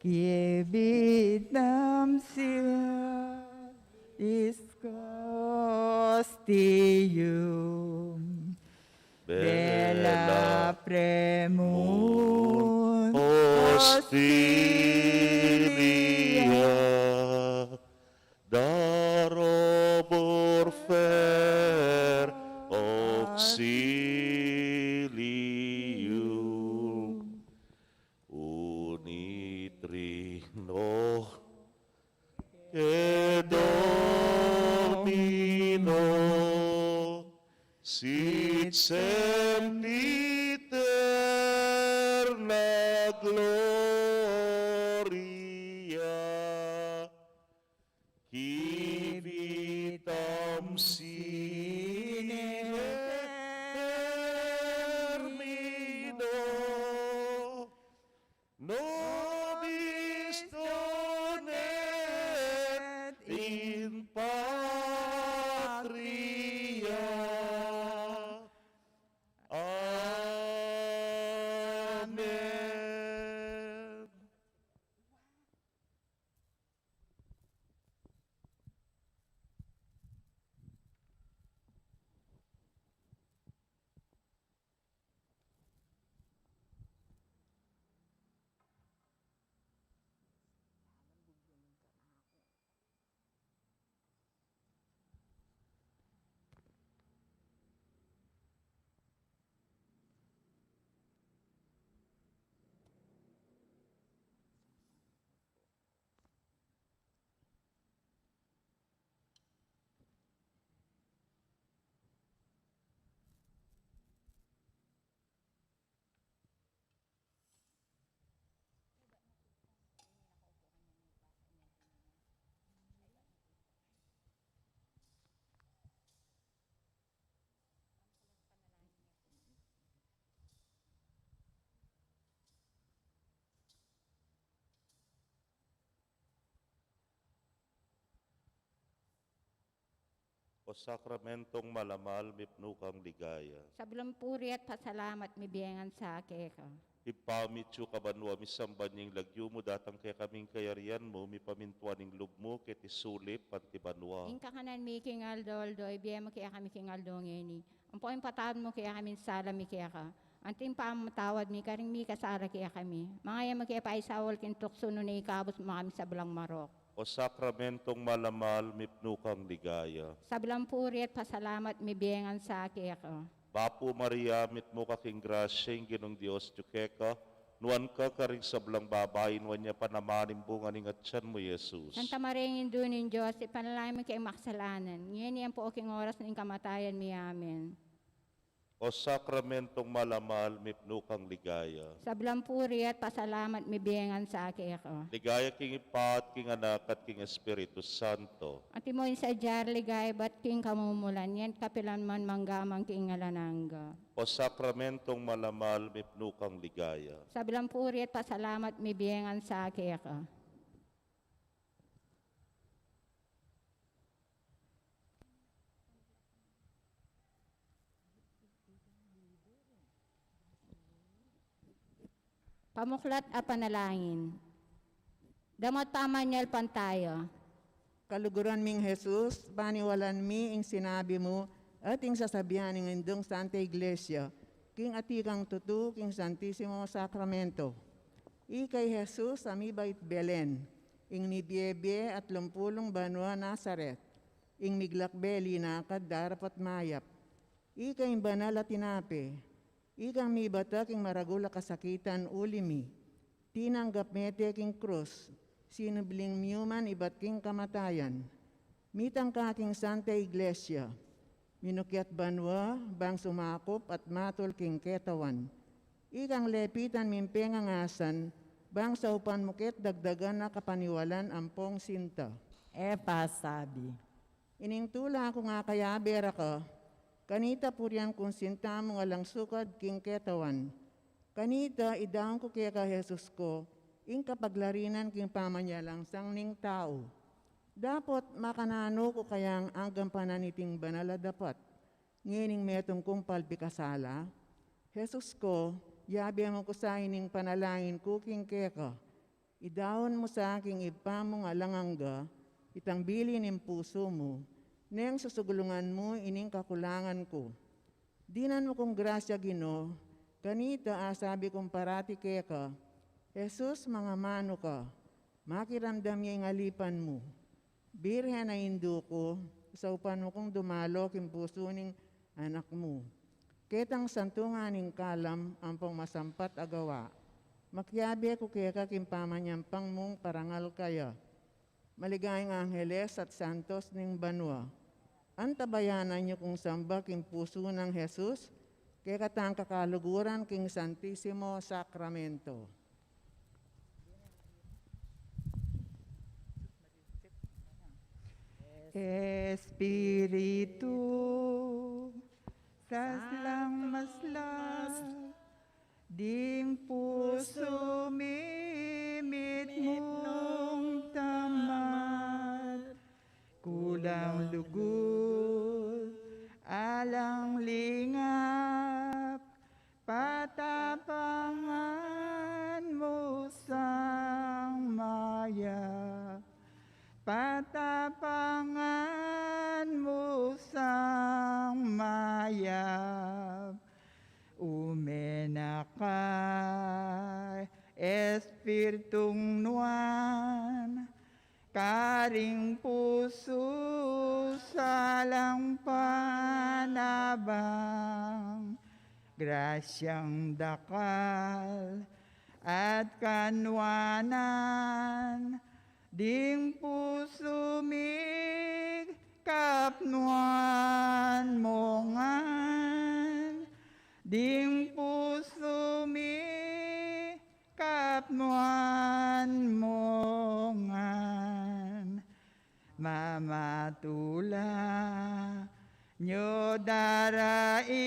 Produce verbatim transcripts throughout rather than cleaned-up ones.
Qui vitam Filii Christus, Deus Christus, bella premunt hostilia, darobur fer auxilium. Unitrino, et Domino, sit sempiterna gloria, qui vitam sine termino, nobis donet in patria. Amen. O sakramentong malamal, mipnu kang ligaya. Sablang puri at pasalamat mibie ngan sa keka. Ibpa mi, atsu ka banua, misamban ya ing lagyu mu, datang kekami ing kayarian mu, mipamintuan ing lub mu keti sulip anti banua. Ing kakanan mi king aldo-aldo ibie mu kekami king aldo ngeni. Ampo ipatawad mu kekami ing sala mi keka, anti ing pamamatawad mi karing mikasala kekami. Manga e mu ke paisaul king tuksu, nune ikabus mu kami sablang marok. O sakramentong malamal, mipnu kang ligaya. Sablang puri at pasalamat mibie ngan sa keka. Bapu Maria, mitmu ka king grasya, ing Ginung Dios atyu keka, nuan ka karing sablang babai, nuan ya pa naman ing bunga ning atyan mu, Jesus. Santa Maria, Indu ning Dios, ipanalangin mu keng makasalanan, ngeni ampo king oras ning kamatayan mi. Amen. O sakramentong malamal, mipnu kang ligaya. Sablang puri at pasalamat mibie ngan sa keka. Ligaya king Ibpa at king Anak at king Espiritu Santo. Antimo ing sadya, ligaya ibat king kamumulan, ngeni at kapilan man, mangga man king alang angga. O sakramentong malamal, mipnu kang ligaya. Sablang puri at pasalamat mibie ngan sa keka. Pamuklat a panalangin. Damu't pamanyalpantaya. Kaluguran ming Jesus, paniwalan mi ing sinabi mu at ing sasabian ning Indung Santa Iglesia, king atikang tutu king Santisimo Sakramento. Ika i Jesus a mibait Belen, ing mibiebie atlumpulung banua Nazaret, ing miglakbe linakad darapa't mayap. Ika ing banal a tinape, ikang mibata king maragul a kasakitan uli mi, tinanggap mete king krus, sinubling miyuman ibat king kamatayan. Mitang ka king Santa Iglesia, minukyat banua, bang sumakup at matul king ketawan. Ikang lepitan ming pengangasan, bang saupan mu ket dagdagan a kapaniwalan ampong sinta. E pasabi. Ining tula kung akayabe ra ka, kanita purian kung sinta mung alang sukad king ketawan. Kanita idaun ku keka, Jesus ku, ing kapaglarinan king pamanyalansang ning tau. Dapot makananu ku kayang agampanan iting banal a dapat, ngening metung kung palbi kasala? Jesus ku, yabe mu ku sa ining panalangin ku king keka. Idaun mu sa king Ibpa mung alang angga itang bili ning pusu mu, neng susuglungan mu ining kakulangan ku. Dinan mu kung grasya, Ginu, kanita asabi kung parati keka, Jesus, mangamanu ka, makiramdam ya ing alipan mu. Birhen a Indu ku, saupan mu kung dumalo king pusu ning Anak mu. Ketang santungan ning kalam ampong masampat a gawa, makiabe ku keka king pamanyampang mung parangal kaya. Maligayang angeles at santos ning banua, antabayanan yu kung samba king pusu nang Jesus, kekatang kakaluguran king Santisimo Sakramento. Espiritu, saslang masla ding pusu mi, mitmung tamat, kulang lugud, alang lingap, patapangan mu sang mayap, patapangan mu sang mayap. Ume na ka, Espiritung Nuan, karing pusu salang panabang, grasyang dakal at kanuanan, ding pusu mi kapnuan mu ngan, ding pusu mi kapnuan mu ngan. Mamatula nyo daraing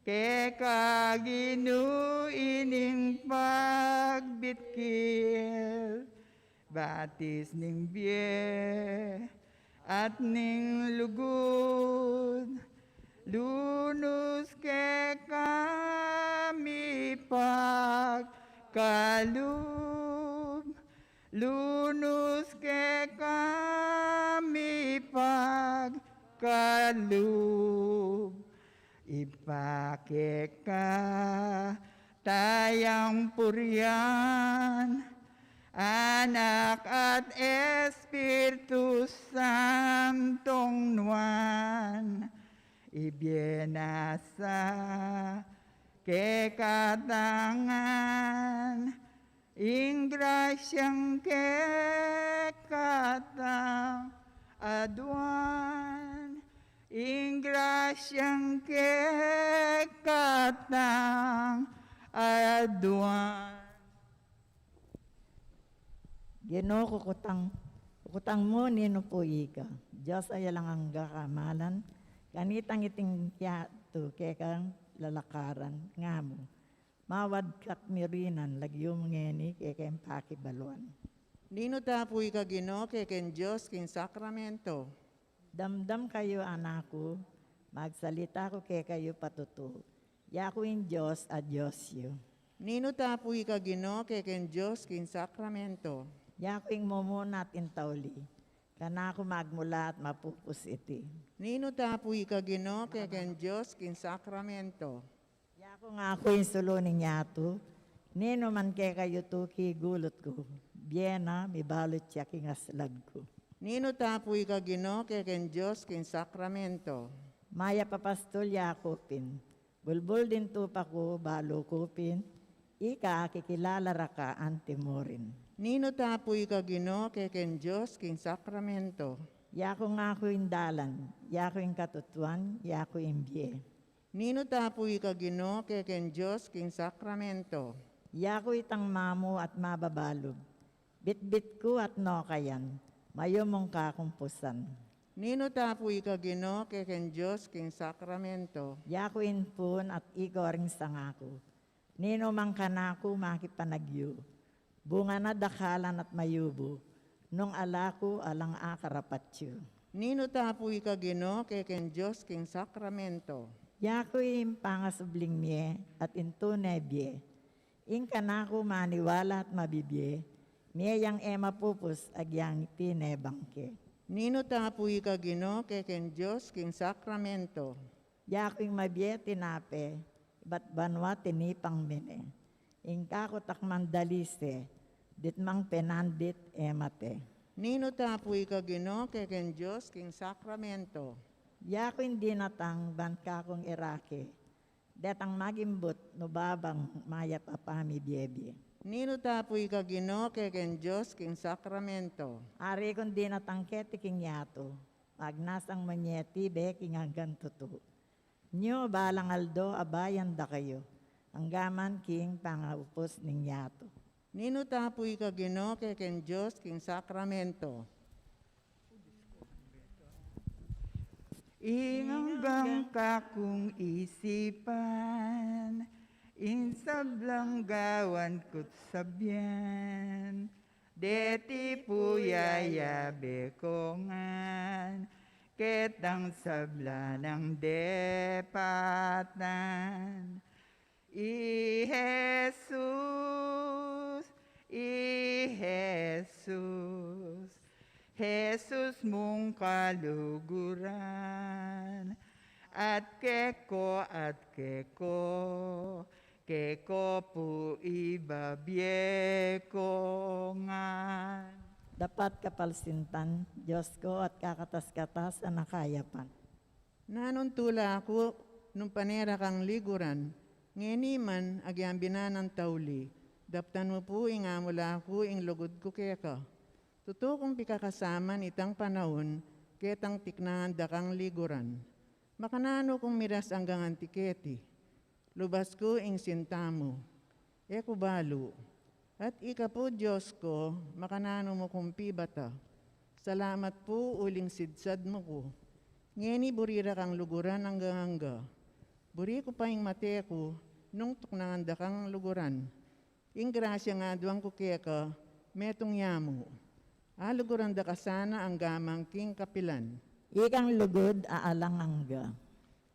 keka Ginu ining pagbitkil, batis ning bie at ning lugud, lunus keka mi pagkalub, lunus keka mi pagkalub. Ibpa, keka tayang purian, Anak at Espiritu Santong Nuan, ibie na sa kekatang ngan ing grasyang kekatang aduan, ing grasyang kekatang aduan. Ginu, kukutang, kukutang mu, ninu pu ika? Dios a alang angga kamalan, kanitang iting yatu kekang lalakaran, ngamu, mawadkak mi rinan, lagyu mu ngeni kekeng pakibaluan. Ninu ta pu ika, Ginu, kekeng Dios king sakramento? Damdam kayu, anak ku, magsalita ku kekayu patutu. Yaku ing Dios a Dios yu. Ninu ta pu ika, Ginu, kekeng Dios king sakramento? Yaku ing mumuna at ing tauli. Kanaku magmula at mapupus iti. Ninu ta pu ika, Ginu, kekeng Dios king sakramento? Yaku ngaku ing sulu ning yatu, ninu man kekayu tuki gulut ku, bie na, mibalut ya king aslag ku. Ninu ta pu ika, Ginu, kekeng Dios king sakramento? Mayap a pastul yaku pin, bulbul ding tupa ku, balu ku pin, ika akikilala ra ka anti murin. Ninu ta pu ika, Ginu, kekeng Dios king sakramento? Yaku ngaku ing dalan, yaku ing katutuan, yaku ing bie. Ninu ta pu ika, Ginu, kekeng Dios king sakramento? Yaku itang mamu at mababalub, bitbit ku at nokayan, mayumung kakumpusan. Ninu ta pu ika, Ginu, kekeng Dios king sakramento? Yaku ing pun at iko ring sanga ku, ninu mang kanaku makipanagyu, bunga na dakalan at mayubu, nung ala ku alang akarapat yu. Ninu ta pu ika, Ginu, kekeng Dios king sakramento? Yaku ing pangasubling mie at ing tune bie. Ing kanaku maniwala at mabibie, mie yang e mapupus agyang tinebang ke. Ninu ta pu ika, Ginu, kekeng Dios king sakramento. Yaku ing mabie tinape, ibat banua tinipang mine. Ing kaku takmang dalise, ditmang penandit e mate. Ninu ta pu ika, Ginu, kekeng Dios king sakramento. Yaku ing dinatang ban kakung irake, detang magimbut nu babang mayap a pamibiebie. Ninu ta pu ika, Ginu, kekeng Dios king sakramento. Ari kung dinatang keti king yatu, magnasang manyeti be king anggang tutu. Nyo balang aldo abayan da kayu, anggaman king pangaupus ning yatu. Ninu ta pu ika, Ginu, kekeng Dios king sakramento. Ing anggang kakung isipan, ing sablang gawan ku't sabian, deti pu yayabe ko ngan, ketang sabla nang depatan. I Jesus, i Jesus, Jesus mung kaluguran, at keko, at keko, keko pu ibabie ko ngan. Dapat kapalsintan, Dios ko, at kakatas-katasan a kayapan. Nanung tula ku nung pane ra kang liguran, ngeni man agyang binanang tauli, daptan mu pu ing amula ku ing lugud ku keka. Tutu kung pikakasaman itang panaun, ketang tiknangan da kang liguran. Makananu kung miras anggang anti keti? Lubas ku ing sinta mu. E ku balu. At ika pu, Dios ku, makananu mu kung pibata? Salamat pu uling sidsad mu ku. Ngeni buri ra kang luguran anggang angga. Buri ku pa ing mate ku, nung tuknangan da kang luguran. Ing grasya ngan aduan ku keka, metung ya mu. Aluguran da ka sana anggaman king kapilan. Ikang lugud a alang angga.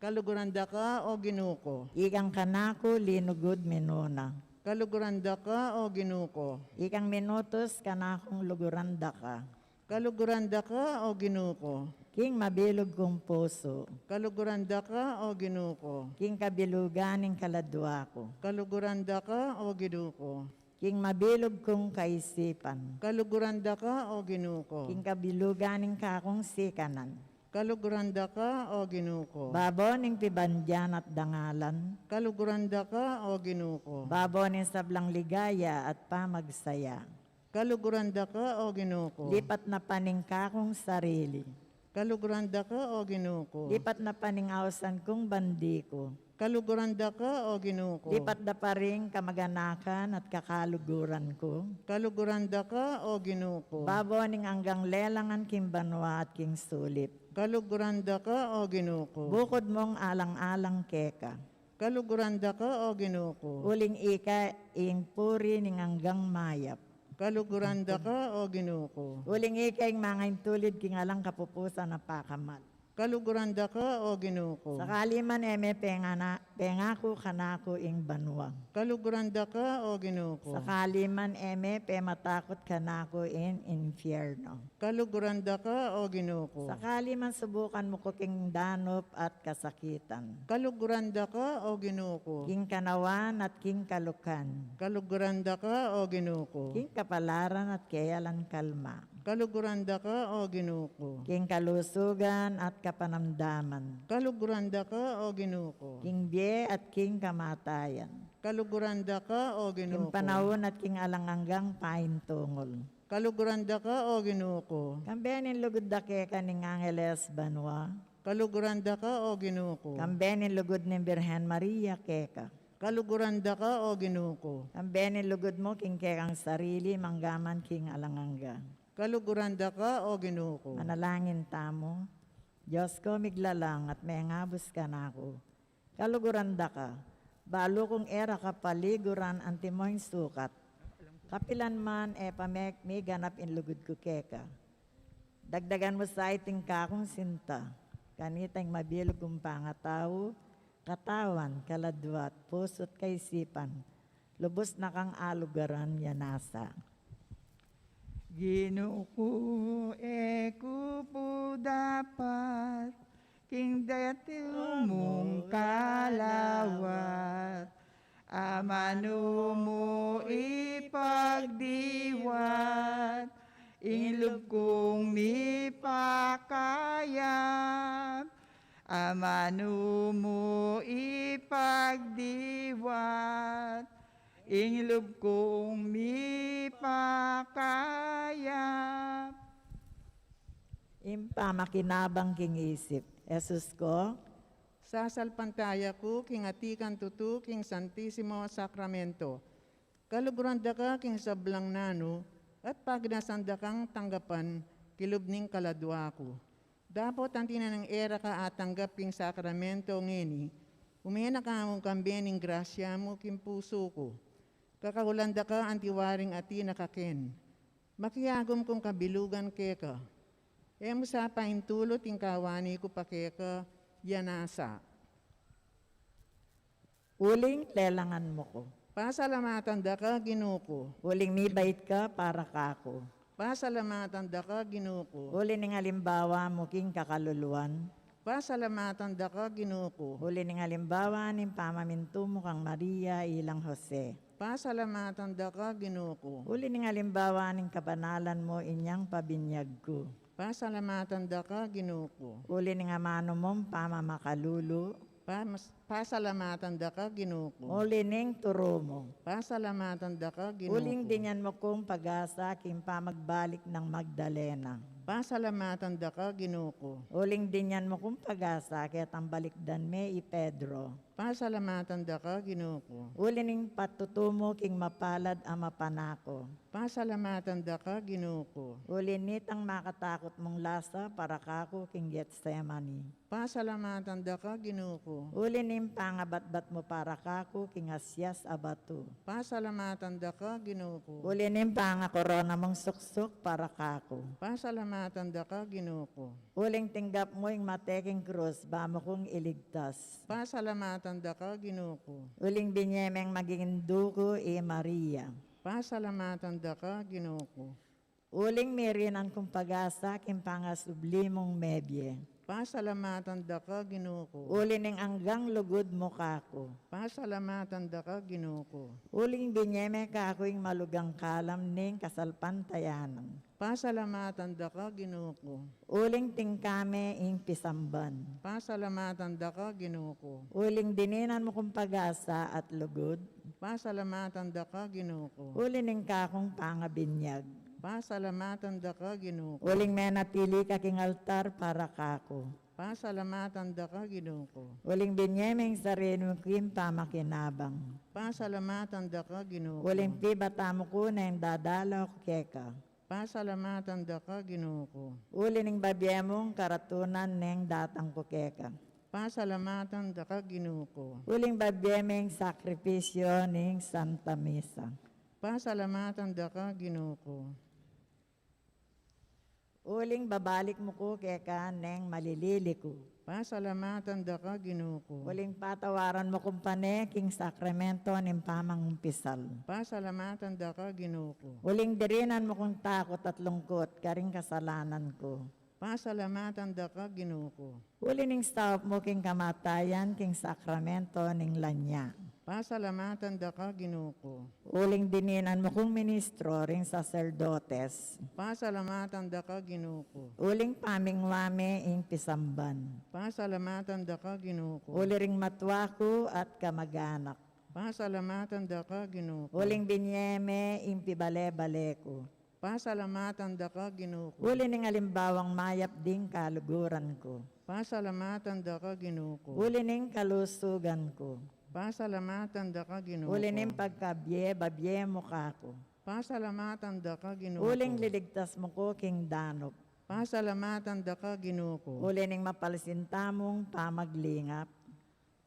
Kaluguran da ka, o Ginu ku. Ikang kanaku linugud minuna. Kaluguran da ka, o Ginu ku. Ikang minutus kanakung luguran da ka. Kaluguran da ka, o Ginu ku. King mabilug kung pusu. Kaluguran da ka, o Ginu ku. King kabilugan ning kaladua ku. Kaluguran da ka, o Ginu ku. King mabilug kung kaisipan. Kaluguran da ka, o Ginu ku. King kabilugan ning kakung sikanan. Kaluguran da ka, o Ginu ku. Babo ning pibandian at dangalan. Kaluguran da ka, o Ginu ku. Babo ning sablang ligaya at pamagsaya. Kaluguran da ka, o Ginu ku. Lipat na pa ning kakung sarili. Kaluguran da ka, o Ginu ku. Lipat na pa ning ausan kung bandi ku. Kaluguran da ka, o Ginu ku. Lipat da pa ring kamaganakan at kakaluguran ku. Kaluguran da ka, o Ginu ku. Babo ning anggang lelangan king banua at king sulip. Kaluguran da ka, o Ginu ku. Bukud mung alang-alang keka. Kaluguran da ka, o Ginu ku. Uling ika ing puri ning anggang mayap. Kaluguran da ka, o Ginu ku. Uling ika ing mangaintulid king alang kapupusan a pakamal. Kaluguran da ka, o Ginu ku. Sakali man e me pengana-, pengaku kanaku ing banua. Kaluguran da ka, o Ginu ku. Sakali man e me pematakut kanaku ing infierno. Kaluguran da ka, o Ginu ku. Sakali man subukan mu ku king danup at kasakitan. Kaluguran da ka, o Ginu ku. King kanawan at king kalukan. Kaluguran da ka, o Ginu ku. King kapalaran at keyalan kalma. Kaluguran da ka, o Ginu ku. King kalusugan at kapanamdaman. Kaluguran da ka, o Ginu ku. King bie at king kamatayan. Kaluguran da ka, o Ginu ku. King panaun at king alang anggang paintungul. Kaluguran da ka, o Ginu ku. Kambe ning lugud da keka ning angeles banua. Kaluguran da ka, o Ginu ku. Kambe ning lugud ning Birhen Maria keka. Kaluguran da ka, o Ginu ku. Kambe ning lugud mu king kekang sarili manggaman king alang angga. Kaluguran da ka, o Ginu ku. Manalangin tamu. Dios ku, miglalang at mengabus kanaku. Kaluguran da ka, balu kung e ra ka paliguran antimo ing sukat. Kapilan man e pa me-, miganap ing lugud ku keka. Dagdagan mu sa iting kakung sinta, kanita ing mabilug kung pangatau, katawan, kaladua at pusu't kaisipan. Lubus na kang alugaran, ya nasa. Ginu ku, e ku pu dapat king datil mung kalawat, amanu mu ipagdiwat ing lub kung mipakayap, amanu mu ipagdiwat ing lub kung mipakayap. Ing pamakinabang king isip. Jesus ko, sasalpantaya ku king atikan tutu king Santisimo Sakramento. Kaluguran da ka king sablang nanu, at pagnasan da kang tanggapan kilub ning kaladua ku. Dapot anti na nang e ra ka atanggap king sakramento ngeni, ume na ka mung kambe ning grasya mu king pusu ku. Kakaulan da ka anti waring ati na kaken. Makiagum kung kabilugan keka. E mu sa paintulut ing kawani ku pa keka, ya nasa. Uling lelangan mu ku. Pasalamatan da ka, Ginu ku. Uling mibait ka para kaku. Pasalamatan da ka, Ginu ku. Uli ning alimbawa mu king kakaluluan. Pasalamatan da ka, Ginu ku. Uli ning alimbawa ning pamamintu mu kang Maria ilang Jose. Pasalamatan da ka, Ginu ku. Uli ning alimbawa ning kabanalan mu inyang pabinyag ku. Pasalamatan da ka, Ginu ku. Uli ning amanu mung pamamakalulu. Pamas-, pasalamatan da ka, Ginu ku. Uli ning turu mu. Pasalamatan da ka, Ginu ku. Uling binyan mu kung pag-asa king pamagbalik nang Magdalena. Pasalamatan da ka, Ginu ku. Uling binyan mu kung pag-asa ketang balikdan me i Pedro. Pasalamatan da ka, Ginu ku. Uli ning patutu mu king mapalad a mapanaku. Pasalamatan da ka, Ginu ku. Uli nitang makatakut mung lasa para kaku king Getsemani. Pasalamatan da ka, Ginu ku. Uli ning pangabatbat mu para kaku king asyas a batu. Pasalamatan da ka, Ginu ku. Uli ning pangakorona mung suksuk para kaku. Pasalamatan da ka, Ginu ku. Uling tinggap mu ing mate king krus, ba mu kung iligtas. Pasalamatan da ka, Ginu ku. Uling binye meng maging indu ku i Maria. Pasalamatan da ka, Ginu ku. Uling mirinan kung pag-asa king pangasubli mung mebie. Pasalamatan da ka, Ginu ku. Uli ning anggang lugud mu kaku. Pasalamatan da ka, Ginu ku. Uling binye me kaku ing malugang kalam ning kasalpantayanan. Pasalamatan da ka, Ginu ku. Uling tingka me ing pisamban. Pasalamatan da ka, Ginu ku. Uling dininan mu kung pag-asa at lugud. Pasalamatan da ka, Ginu ku. Uli ning kakung pangabinyag. Pasalamatan da ka, Ginu ku. Uling menatili ka king altar para kaku. Pasalamatan da ka, Ginu ku. Uling binye meng sarili mu king pamakinabang. Pasalamatan da ka, Ginu ku. Uling pibata mu ku neng dadalaw ku keka. Pasalamatan da ka, Ginu ku. Uli ning babie mung karatunan neng datang ku keka. Pasalamatan da ka, Ginu ku. Uling babie meng sakripisyo ning Santa Misa. Pasalamatan da ka, Ginu ku. Uling babalik mu ku keka neng malilili ku. Pasalamatan da ka, Ginu ku. Uling patawaran mu kung pane king sakramento ning pamangumpisal. Pasalamatan da ka, Ginu ku. Uling dirinan mu kung takut at lungkut karing kasalanan ku. Pasalamatan da ka, Ginu ku. Uli ning saup mu king kamatayan king sakramento ning lanya. Pasalamatan da ka, Ginu ku. Uling dininan mu kung ministro ring saserdotes. Pasalamatan da ka, Ginu ku. Uling pamingwa me ing pisamban. Pasalamatan da ka, Ginu ku. Uli ring matwa ku at kamaganak. Pasalamatan da ka, Ginu ku. Uling binye me ing pibale-bale ku. Pasalamatan da ka, Ginu ku. Uli ning alimbawang mayap ding kaluguran ku. Pasalamatan da ka, Ginu ku. Uli ning kalusugan ku. Pasalamatan da ka, Ginu ku. Uli ning pagkabie-babie mu kaku. Pasalamatan da ka, Ginu ku. Uling liligtas mu ku king danup. Pasalamatan da ka, Ginu ku. Uli ning mapalsinta mung pamaglingap.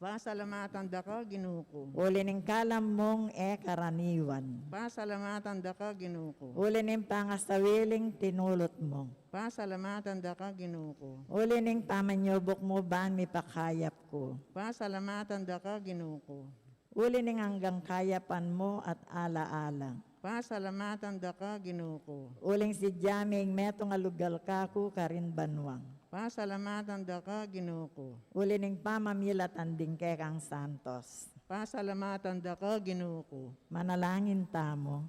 Pasalamatan da ka, Ginu ku. Uli ning kalam mung e karaniwan. Pasalamatan da ka, Ginu ku. Uli ning pangasawiling tinulut mu. Pasalamatan da ka, Ginu ku. Uli ning pamanyubuk mu ban mipakayap ku. Pasalamatan da ka, Ginu ku. Uli ning anggang kayapan mu at ala-ala. Pasalamatan da ka, Ginu ku. Uling sidya me ing metung a lugal kaku karin banuang. Pasalamatan da ka, Ginu ku. Uli ning pamamilatan ding kekang santos. Pasalamatan da ka, Ginu ku. Manalangin tamu.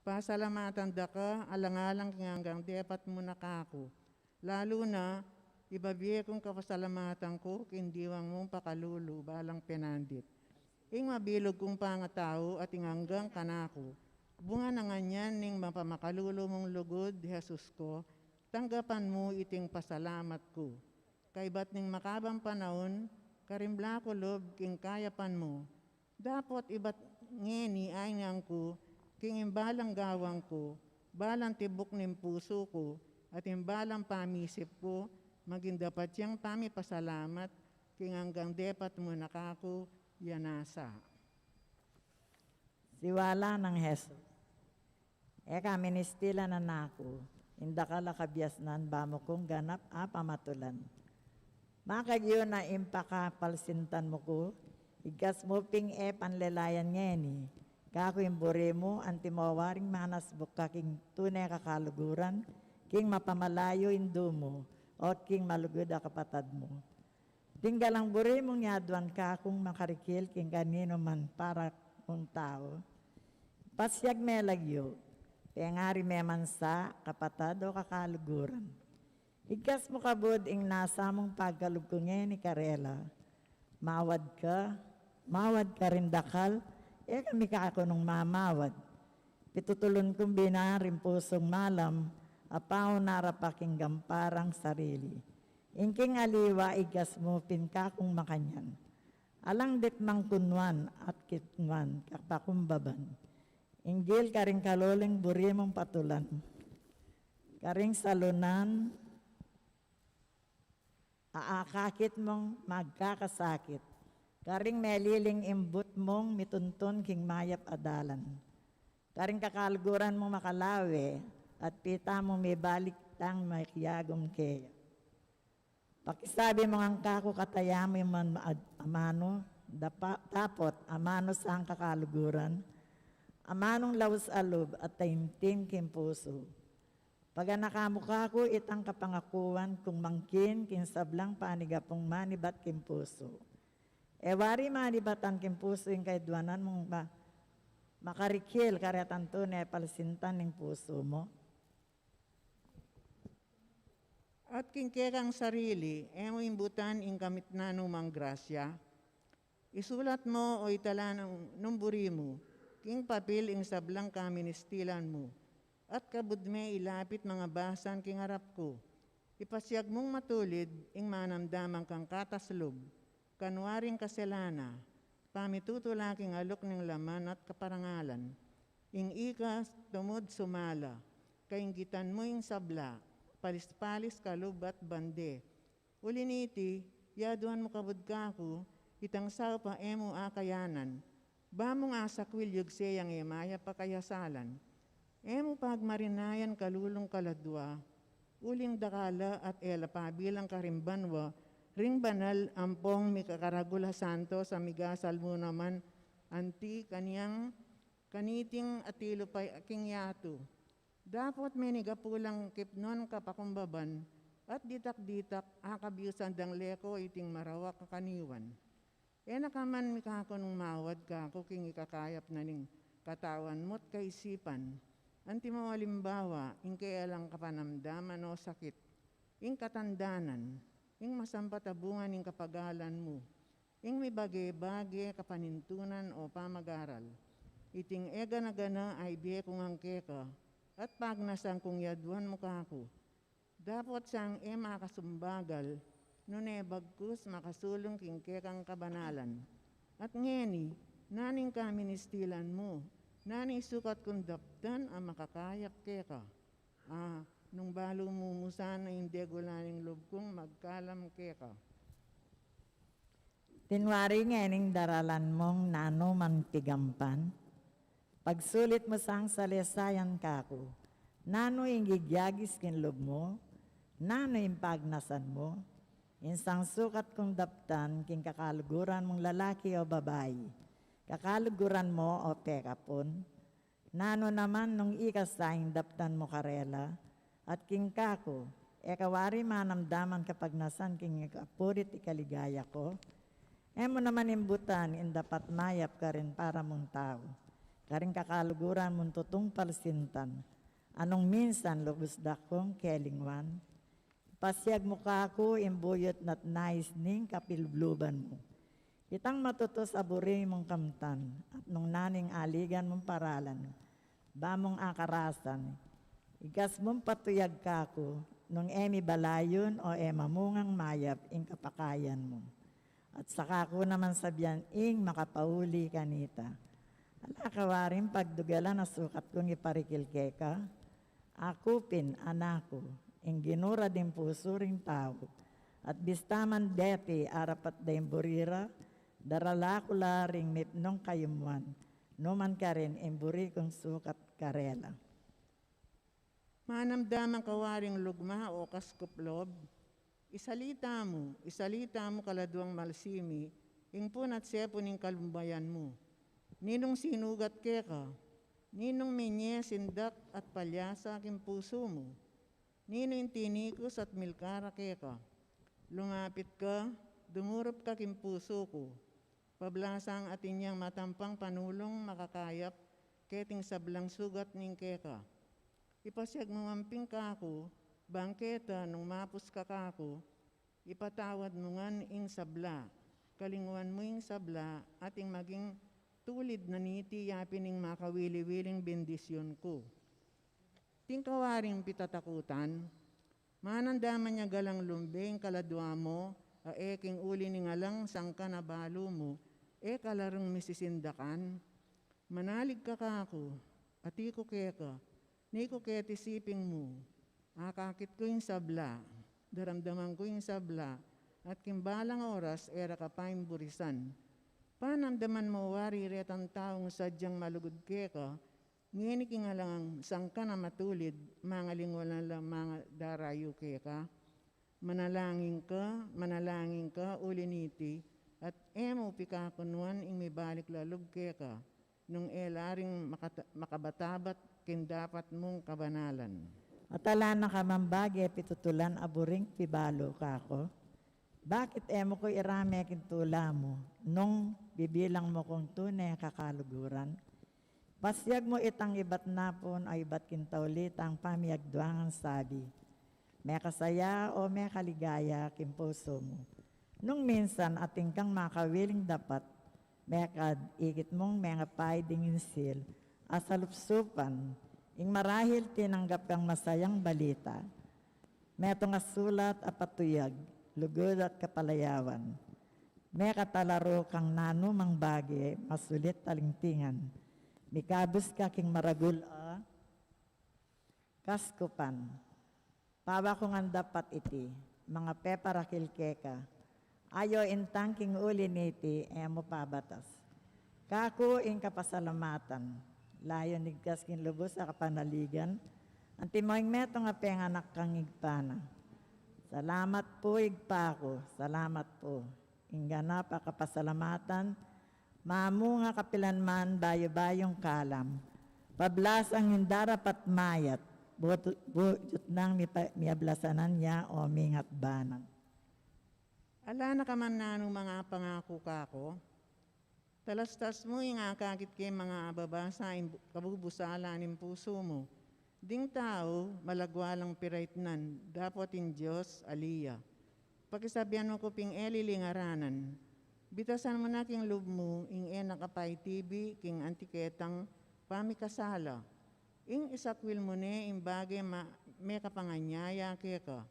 Pasalamatan da ka, alang-alang king anggang depat mu na kaku. Lalu na, ibibie kung kapasalamatan ku king diwang mung pakalulu balang penandit. Ing mabilug kung pangatau at ing anggang kanaku, bunga na nganyan ning mapamakalulu mung lugud, Jesus ku, tanggapan mu iting pasalamat ku. Kaybat ning makabang panaun, karin bala ku lub king kayapan mu. Dapot ibat ngeni ainang ku, king imbalang gawang ku, balang tibuk ning pusu ku, at imbalang pamisip ku, maging dapat yang pamipasalamat, king anggang depat mu na kaku, ya nasa. Siwala nang Jesus. E ka ministilan, anak ku, ing dakal a kabiasnan ba mu kung ganap a pamatulan. Makagyu na ing pakapalsintan mu ku, igkas mu ping e panlelayan ngeni, kaku ing buri mu, antimo waring manasbuk ka king tune kakaluguran, king mapamalayu ing dumu, o king malugud a kapatad mu. Ding galang buri mung yaduan kakung makarikil king kaninu man para kung tau. Pasiag me lagyu, pengari me man sa kapatad o kakaluguran. Igkas mu kabud ing nasa mung pagkalub ku ngeni karela. Mawad ka, mawad ka ring dakal, e kami kaku nung mamawad. Pitutulun kung bina ring pusung malam, a paunara pa king gamparang sarili. Ing king aliwa igkas mu pin kakung makanyan. Alang ditmang kunwan at kitnuan kapakumbaban. Inggil karing kaluling buri mung patulan. Karing salunan, aakakit mung magkakasakit. Karing meliling imbut mung mituntun king mayap a dalan. Karing kakaluguran mung makalawe, at pita mung mibalik tang makiagum keya. Pakisabi mu ngan kaku kataya mu man ad-, amanu, dapa-, dapot, amanu sang kakaluguran, amanung laus a lub at taimtim king pusu. Paganaka mu kaku itang kapangakuan kung mangkin king sablang panigapung manibat king pusu. E wari manibatan king pusu ing kaiduanan mung ma-, makarikil karetang tune palsintan ning pusu mu. At king kekang sarili, e mu imbutan ing kamit na numang grasya. Isulat mu o itala nung, nung buri mu, king papil ing sablang kaministilan mu. At kabud me ilapit mangabasan king arap ku. Ipasiag mung matulid ing manamdaman kang kataslub, kanwaring kaselana, pamitutula king aluk ning laman at kaparangalan. Ing ika tumud sumala, kainggitan mu ing sabla, palis-palis kalub at bande. Uli niti, yaduan mu kabud kaku, itang saup a e mu akayanan, ba mung asakwil yugse yang e mayap a kayasalan. E mu pagmarinayan kalulung kaladua, uling dakal la at e la pabilang karing banua, ring banal ampong mikakaragul a santos a migasal mu naman, anti kaniting atilu pa king yatu. Dapot menigapu lang kipnun kapakumbaban, at ditak-ditak akabiusan dang leko iting marawak a kaniwan. E na ka man mikakunung mawad kaku king ikakayap na ning katawan mu't kaisipan. Antimo alimbawa, ing kealang kapanamdaman o sakit, ing katandanan, ing masampat a bunga ning kapagalan mu, ing mibage-bage kapanintunan o pamagaral. Iting e gana-gana a ibie ku ngan keka, at pagnasan kung yaduan mu kaku. Dapot sang e makasumbagal, nune bagkus makasulung king kekang kabanalan. At ngeni, nanu ing kaministilan mu, nanu ing sukat kung daptan a makakayap keka. A, nung balu mu mu sana ing degula ning lub kung magkalam keka. Tinwari ngening daralan mung nanu mang pigampan, pagsulit mu sang salesayan kaku, nanu ing igyagis king lub mu, nanu ing pagnasan mu, ing sang sukat kung daptan king kakaluguran mung lalaki o babai, Kakaluguran mu o pekapun? Nanu naman nung ikasa ing daptan mu karela, at king kaku, e ka wari manamdaman kapagnasan king ikapulit ikaligaya ku? E mu naman imbutan ing dapat mayap karin para mung tau, karing kakaluguran mung tutung palsintan, a nung minsan lubus da kung kelingwan? Pasiag mu kaku ing buyut at nais ning kapilubluban mu. Itang matutus a buri mung kamtan, at nung nanu ing aligan mung paralan, ba mung akarasan, ikas mung patuyag kaku, nung e mi balayun o e mamungang mayap ing kapakayan mu. At saka ku naman sabian ing makapauli kanita, ala ka waring pagdugalan a sukat kung iparikil keka? Aku pin, anak ku, ing ginura ding pusu ring tau, at bista man deti arapat da ing buri ra, darala ku la ring mipnung kayumuan, nu man karin ing buri kung sukat karela. Manamdaman ka waring lugma o kaskup lob? Isalita mu, isalita mu kaladuang malsimi, ing pun at sepu ning kalumbayan mu. Ninung sinugat keka? Ninung minye sindak at palyasa king pusu mu? Ninu ing tinikus at milkara keka? Lumapit ka, dumurup ka king pusu ku. Pablasang atin yang matampang panulung makakayap keting sablang sugat ning keka. Ipasiag mu man pin kaku, bang keta nung mapus ka kaku, ipatawad mu ngan ing sabla, kalingwan mu ing sabla, at ing maging tulid na niti ya pin ing makawili-wiling bendisyun ku. Atin ka waring pitatakutan? Manamdaman ya galang lumbe ing kaladua mu, a e king uli ning alang sangkan a balu mu, e ka la rung misisindakan? Manalig ka kaku, ati ku keka, ni ku keti siping mu. Akakit ku ing sabla, daramdaman ku ing sabla, at king balang oras e ra ka pa ing burisan. Panamdaman mu wari retang taung sadyang malugud keka, ngeni king alang sangkan a matulid, mangalingwan la, mangadarayu keka? Manalangin ka, manalangin ka uli niti, at e mu pikakunuan ing mibalik la lub keka, nung e la ring makata-, makabatabat king dapat mung kabanalan. At ala na ka mang bage pitutulan a buring pibalu kaku? Bakit e mu ku irame king tula mu, nung bibilang mu kung tune kakaluguran? Pasiag mu itang ibat napun a ibat king tauli tang pamiyagduangan sabi, mekasaya o mekaligaya king pusu mu. Nung minsan atin kang makawiling dapat, mekad ikit mung mengapay ding insil a salupsupan, ing marahil tinanggap kang masayang balita. Metung a sulat a patuyag, lugud at kapalayawan. Mekatalaru kang nanumang bage, masulit talingtingan. Mikabus ka king maragul a kaskupan. Pawa ku ngan dapat iti, mangapeparakil keka. Ayu intang king uli niti e mu pabatas kaku ing kapasalamatan, layun igkas king lubus a kapanaligan, antimo ing metung a penganak kang Ibpa na. Salamat pu, Ibpa ku, salamat pu. Ing ganap a kapasalamatan, mamunga kapilan man bayu-bayung kalam. Pablasang ing darapat mayap, butut, butut nang mipa-, miablasanan ya o mingat banan. Ala na ka man nanumang pangaku kaku? Talastas mu ing akakit ke mangababasa ing bu-, kabubusala ning pusu mu. Ding tau, malagwa lang piraitnan, dapot ing Dios, ali ya. Pakisabian mu ku pin e lilingaranan. Bitasan mu na king lub mu, ing e na ka pa itibi, king anti ketang pamikasala. Ing isakwil mu ne ing bage ma-, mekapanganyaya keka.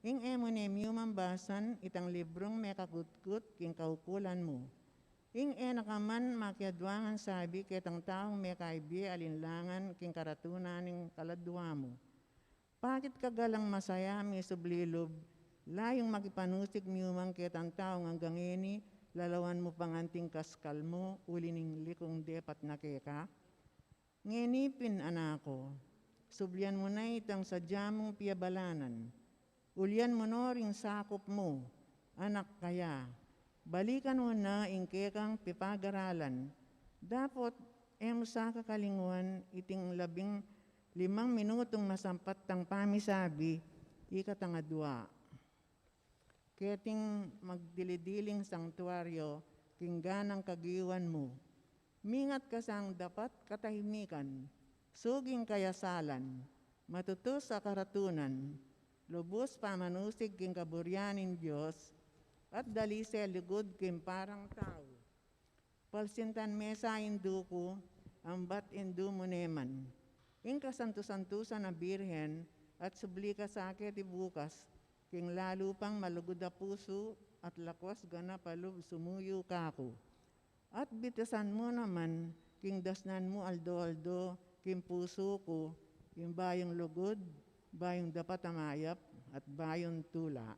Ing e mu ne miumang basan itang librung mekakutkut king kaukulan mu. Ing e na ka man makiaduangan sabi ketang taung mekaibie alinlangan king karatunan ning kaladua mu. Pakit ka galang masaya misubli lub, layung makipanusig miumang ketang taung anggang ngeni lalawan mu pang anting kaskal mu uli ning likung depat na keka? Ngeni pin, anak ku, sublian mu na itang sadya mung piabalanan. Ulian mu no ring sakup mu, anak kaya. Balikan mu na ing kekang pipagaralan, Dapot e mu sa kakalingwan iting labing limang minutung masampat tang pamisabi, ika tang adua. Keting magdili-diling sangtuaryo king ganang kagiwan mu. Mingat ka sang dapat katahimikan, suging kayasalan, matutus a karatunan, lubus pamanusig king kaburian ning Dios, at dalise lugud king parang tau. Palsintan me sa Indu ku, ambat Indu mu neman, ing kasantu-santusan a Birhen, at subli ka sa keti bukas, king lalu pang malugud a pusu at lakuas ganap a lub sumuyu kaku. At bitasan mu naman king dasnan mu aldo-aldo king pusu ku, ing bayung lugud, bayung dapat a mayap, at bayung tula.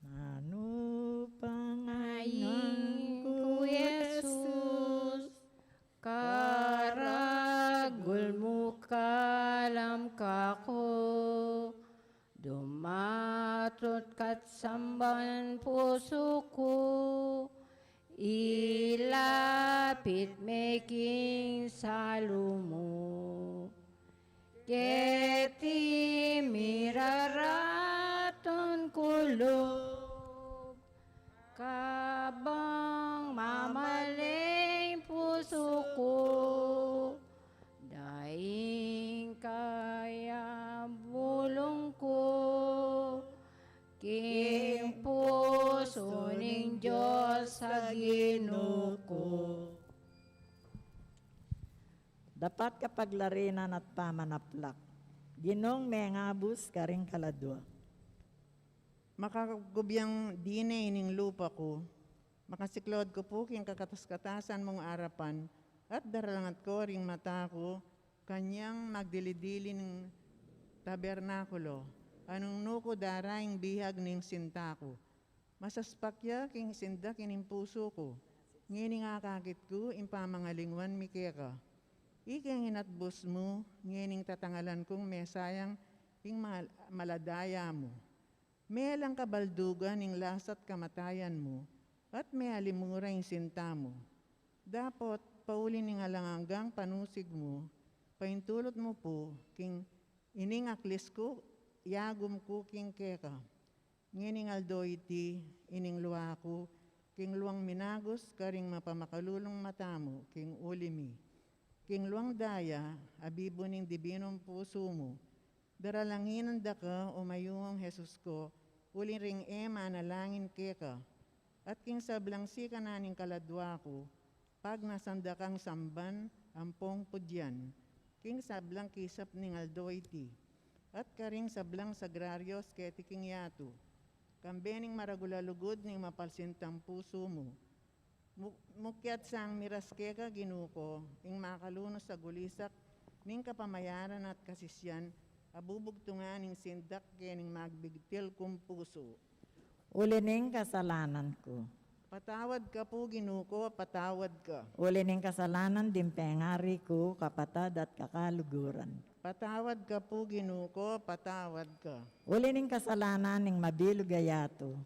Nanu pa ngan, Ain ku, Jesus, karagul mu kalam kaku, dumatut ka't samban pusu ku, ilapit me king salu mu. Keti miraratun ku lub, kabang mamale ing pusu ku, daing kaya bulung ku king pusu ning Dios a Ginu ku. Dapat kapaglarinan at pamanaplak. Ginung mengabus karing kaladua. Makagubiyang dine ining lupa ku, makasiklaud ku pu king kakatas-katasan mung arapan, at daralangat ku ring mata ku kanyang magdili-dili ning tabernakulo, a nung nu ku dara ing bihag ning sinta ku. Masaspak ya king sindak ining pusu ku, ngening akakit ku ing pamangalingwan mi keka. Ikeng inatbus mu, ngening tatangalan kung mesayang ing mal-, maladaya mu. Melang kabaldugan ing lasa't kamatayan mu, at mealimura ing sinta mu. Dapot, pauli ning alang anggang panusig mu, paintulut mu pu, king ining aklis ku, yagum ku king keka. Ngening aldo iti, ining lua ku, king luang minagus karing mapamakalulung mata mu, king uli mi. King luang daya, abibu ning dibinung pusu mu, daralanginan da ka, o mayung Jesus ku, uli ring e manalangin keka. At king sablang sikanan ning kaladua ku, pagnasan da kang samban ampong pudyan, king sablang kisap ning aldo iti, at karing sablang sagraryos keti king yatu, kambe ning maragul a lugud ning mapalsintang pusu mu. Mu-, mukyat sang miras keka, Ginu ku, ing makalunus a gulisak ning kapamayaran at kasisian, a bubugtungan ning sindak kening magbigtil kung pusu. Uli ning kasalanan ku. Patawad ka pu, Ginu ku, patawad ka. Uli ning kasalanan ding pengari ku, kapatad at kakaluguran. Patawad ka pu, Ginu ku, patawad ka. Uli ning kasalanan ning mabilug a yatu.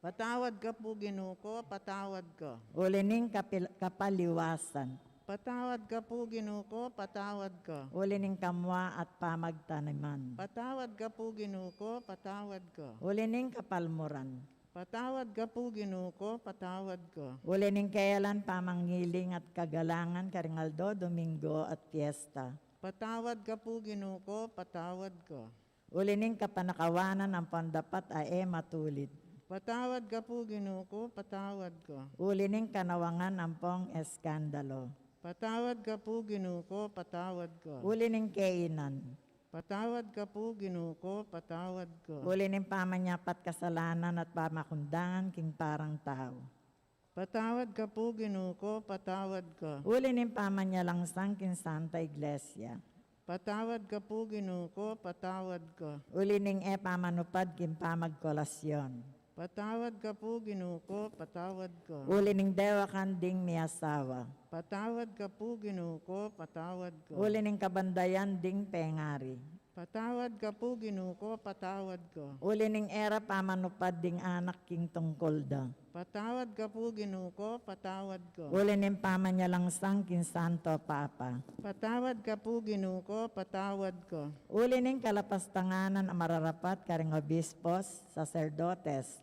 Patawad ka pu, Ginu ku, patawad ka. Uli ning kapil-, kapaliwasan. Patawad ka pu, Ginu ku, patawad ka. Uli ning kamua at pamagtaniman. Patawad ka pu, Ginu ku, patawad ka. Uli ning kapalmuran. Patawad ka pu, Ginu ku, patawad ka. Uli ning kayalan pamangiling at kagalangan karing aldo Domingo at piesta. Patawad ka pu, Ginu ku, patawad ka. Uli ning kapanakawanan ampong dapat a e matulid. Patawad ka pu, Ginu ku, patawad ka. Uli ning kanawangan ampong eskandalu. Patawad ka pu, Ginu ku, patawad ka. Uli ning kainan. Patawad ka pu, Ginu ku, patawad ka. Uli ning pamanyapat kasalanan at pamakundangan king parang tau. Patawad ka pu, Ginu ku, patawad ka. Uli ning pamanyalangsang king Santa Iglesia. Patawad ka pu, Ginu ku, patawad ka. Uli ning e pamanupad king pamagkolasyon. Patawad ka pu, Ginu ku, patawad ka. Uli ning dewakan ding miasawa. Patawad ka pu, Ginu ku, patawad ka. Uli ning kabandayan ding pengari. Patawad ka pu, Ginu ko, patawad ka. Uli ning e ra pamanupad ding anak king tungkul da. Patawad ka pu, Ginu ko, patawad ka. Uli ning pamanyalangsang king Santo Papa. Patawad ka pu, Ginu ko, patawad ka. Uli ning kalapastanganan a mararapat karing obispos, saserdotes,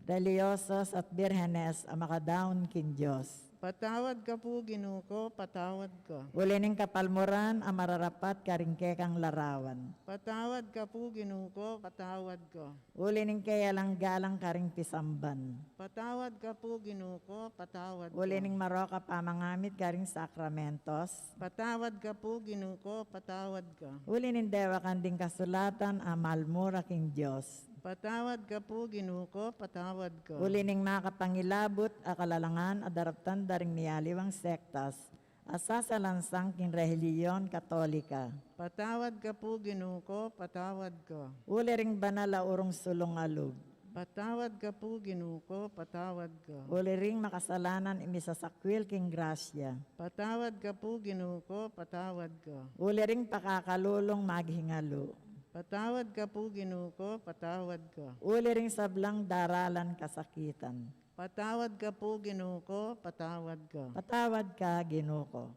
relihiyosos at birhenes a makadaun king Dios. Patawad ka pu, Ginu ko, patawad ka. Uli ning kapalmuran a mararapat karing kekang larawan. Patawad ka pu, Ginu ko, patawad ka. Uli ning keyalang galang karing pisamban. Patawad ka pu, Ginu ko, patawad ka. Uli ning marok a pamangamit karing sakramentos. Patawad ka pu, Ginu ko, patawad ka. Uli ning dewakan ding kasulatan a malmura king Dios. Patawad ka pu, Ginu ko, patawad ka. Uli ning makapangilabut a kalalangan a daraptan da ring mialiwang sektas a sasalansang king relihiyon Katolika. Patawad ka pu, Ginu ko, patawad ka. Uli ring banal a urung sulung a lub. Patawad ka pu, Ginu ko, patawad ka. Uli ring makasalanan a misasakwil king grasya. Patawad ka pu, Ginu ko, patawad ka. Uli ring pakakalulung maghingalu. Patawad ka pu, Ginu ko, patawad ka. Uli ring sablang daralan kasakitan. Patawad ka pu, Ginu ko, patawad ka. Patawad ka, Ginu ko.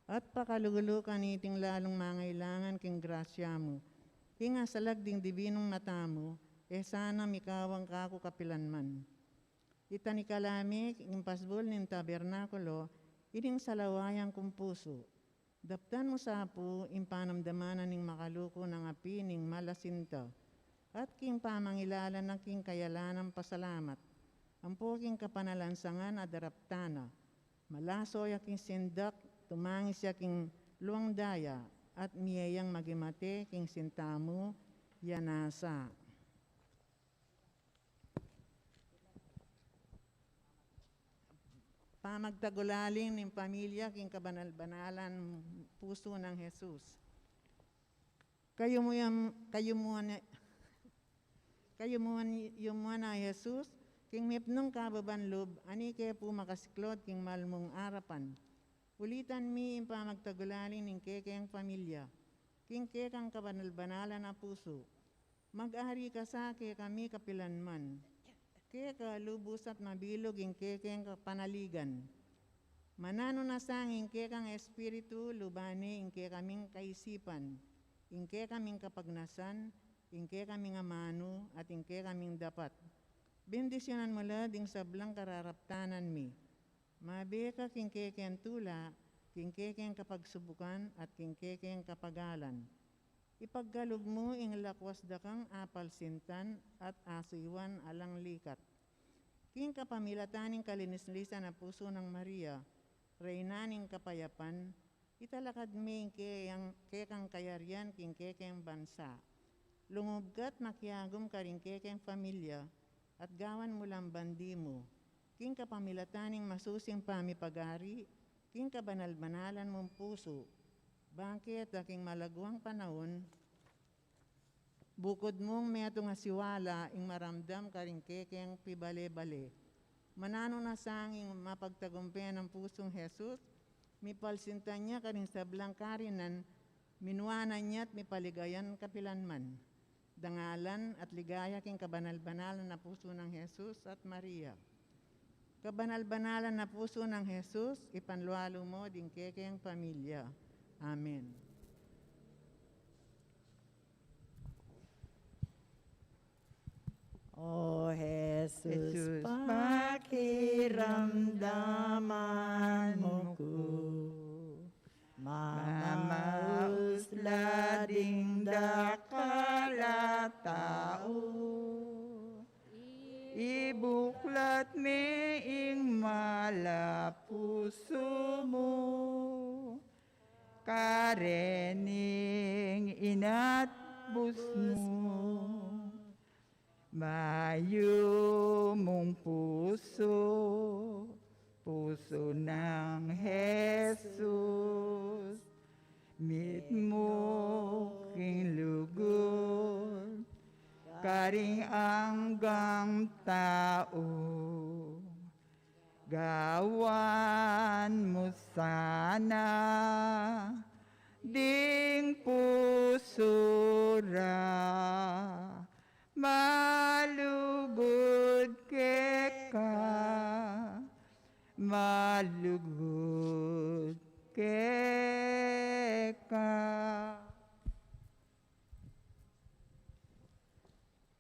At pakalulu kaniting lalung mangailangan king grasya mu, king asalag ding dibinung mata mu, e sana mikawang kaku kapilanman. Itanikala mi king pasbul ning tabernakulo ining salawayang kung pusu. Daptan mu sa pu ing panamdaman na ning makaluku nang api ning malasinta, at king pamangilalan na king kayalanang pasalamat, ampo king kapanalansangan a daraptan na. Malaso ya king sindak, tumangis ya king luang daya, at mie yang maging mate king sinta mu, ya nasa. Pamagtagulaling ning pamilya king kabanal-banalan pusu nang Jesus. Kayumuan, kayumuan, kayumuan, yumuan a Jesus, king mipnung kababan lub, ani ke pu makasiklod king malmung arapan. Ulitan mi ing pamagtagulaling ning kekeng pamilya, king kekang kabanal-banalan a pusu. Mag-ari ka sa kekami kapilanman. Keka lubus at mabilug ing kekeng kapanaligan. Mananu na sang ing kekang espiritu, luban ne ing kekaming kaisipan, ing kekaming kapagnasan, ing kekaming amanu, at ing kekaming dapat. Bendisyunan mu la ding sablang kararaptanan mi. Mabe ka king kekeng tula, king kekeng kapagsubukan, at king kekeng kapagalan. Ipagkalub mu ing lakwas da kang apalsintan at asuyuan alang likat. King kapamilatan ning kalinis-linisan a pusu nang Maria, Reyna ning kapayapan, italakad me ing keyang, kekang kayarian king kekeng bansa. Lungub ka't makiagum karing kekeng pamilya, at gawan mu lang bandi mu. King kapamilatan ning masusing pamipag-ari, king kabanal-banalan mung pusu. Bangketa king malaguang panaun, bukud mung metung a siwala ing maramdam karing kekeng pibale-bale. Mananu na sang ing mapagtagumpe nang pusung Jesus, mipalsintan ya karing sablang karinan, minuanan ya't mipaligayan kapilanman. Dangalan at ligaya king kabanal-banalan a pusu nang Jesus at Maria. Kabanal-banalan a pusu nang Jesus, ipanlualu mo ding kekeng pamilya. Amen. O Jesus, Jesus, pakiramdaman mu ku. Mamaus la ding dakal a tau, ibuklat me ing malapusu mu, karening inatbus mu. Mayumung pusu, pusu nang Jesus, mitmu king lugud, karing anggang tau. Gawan mu sana Ding pusu ra malugud keka, malugud keka.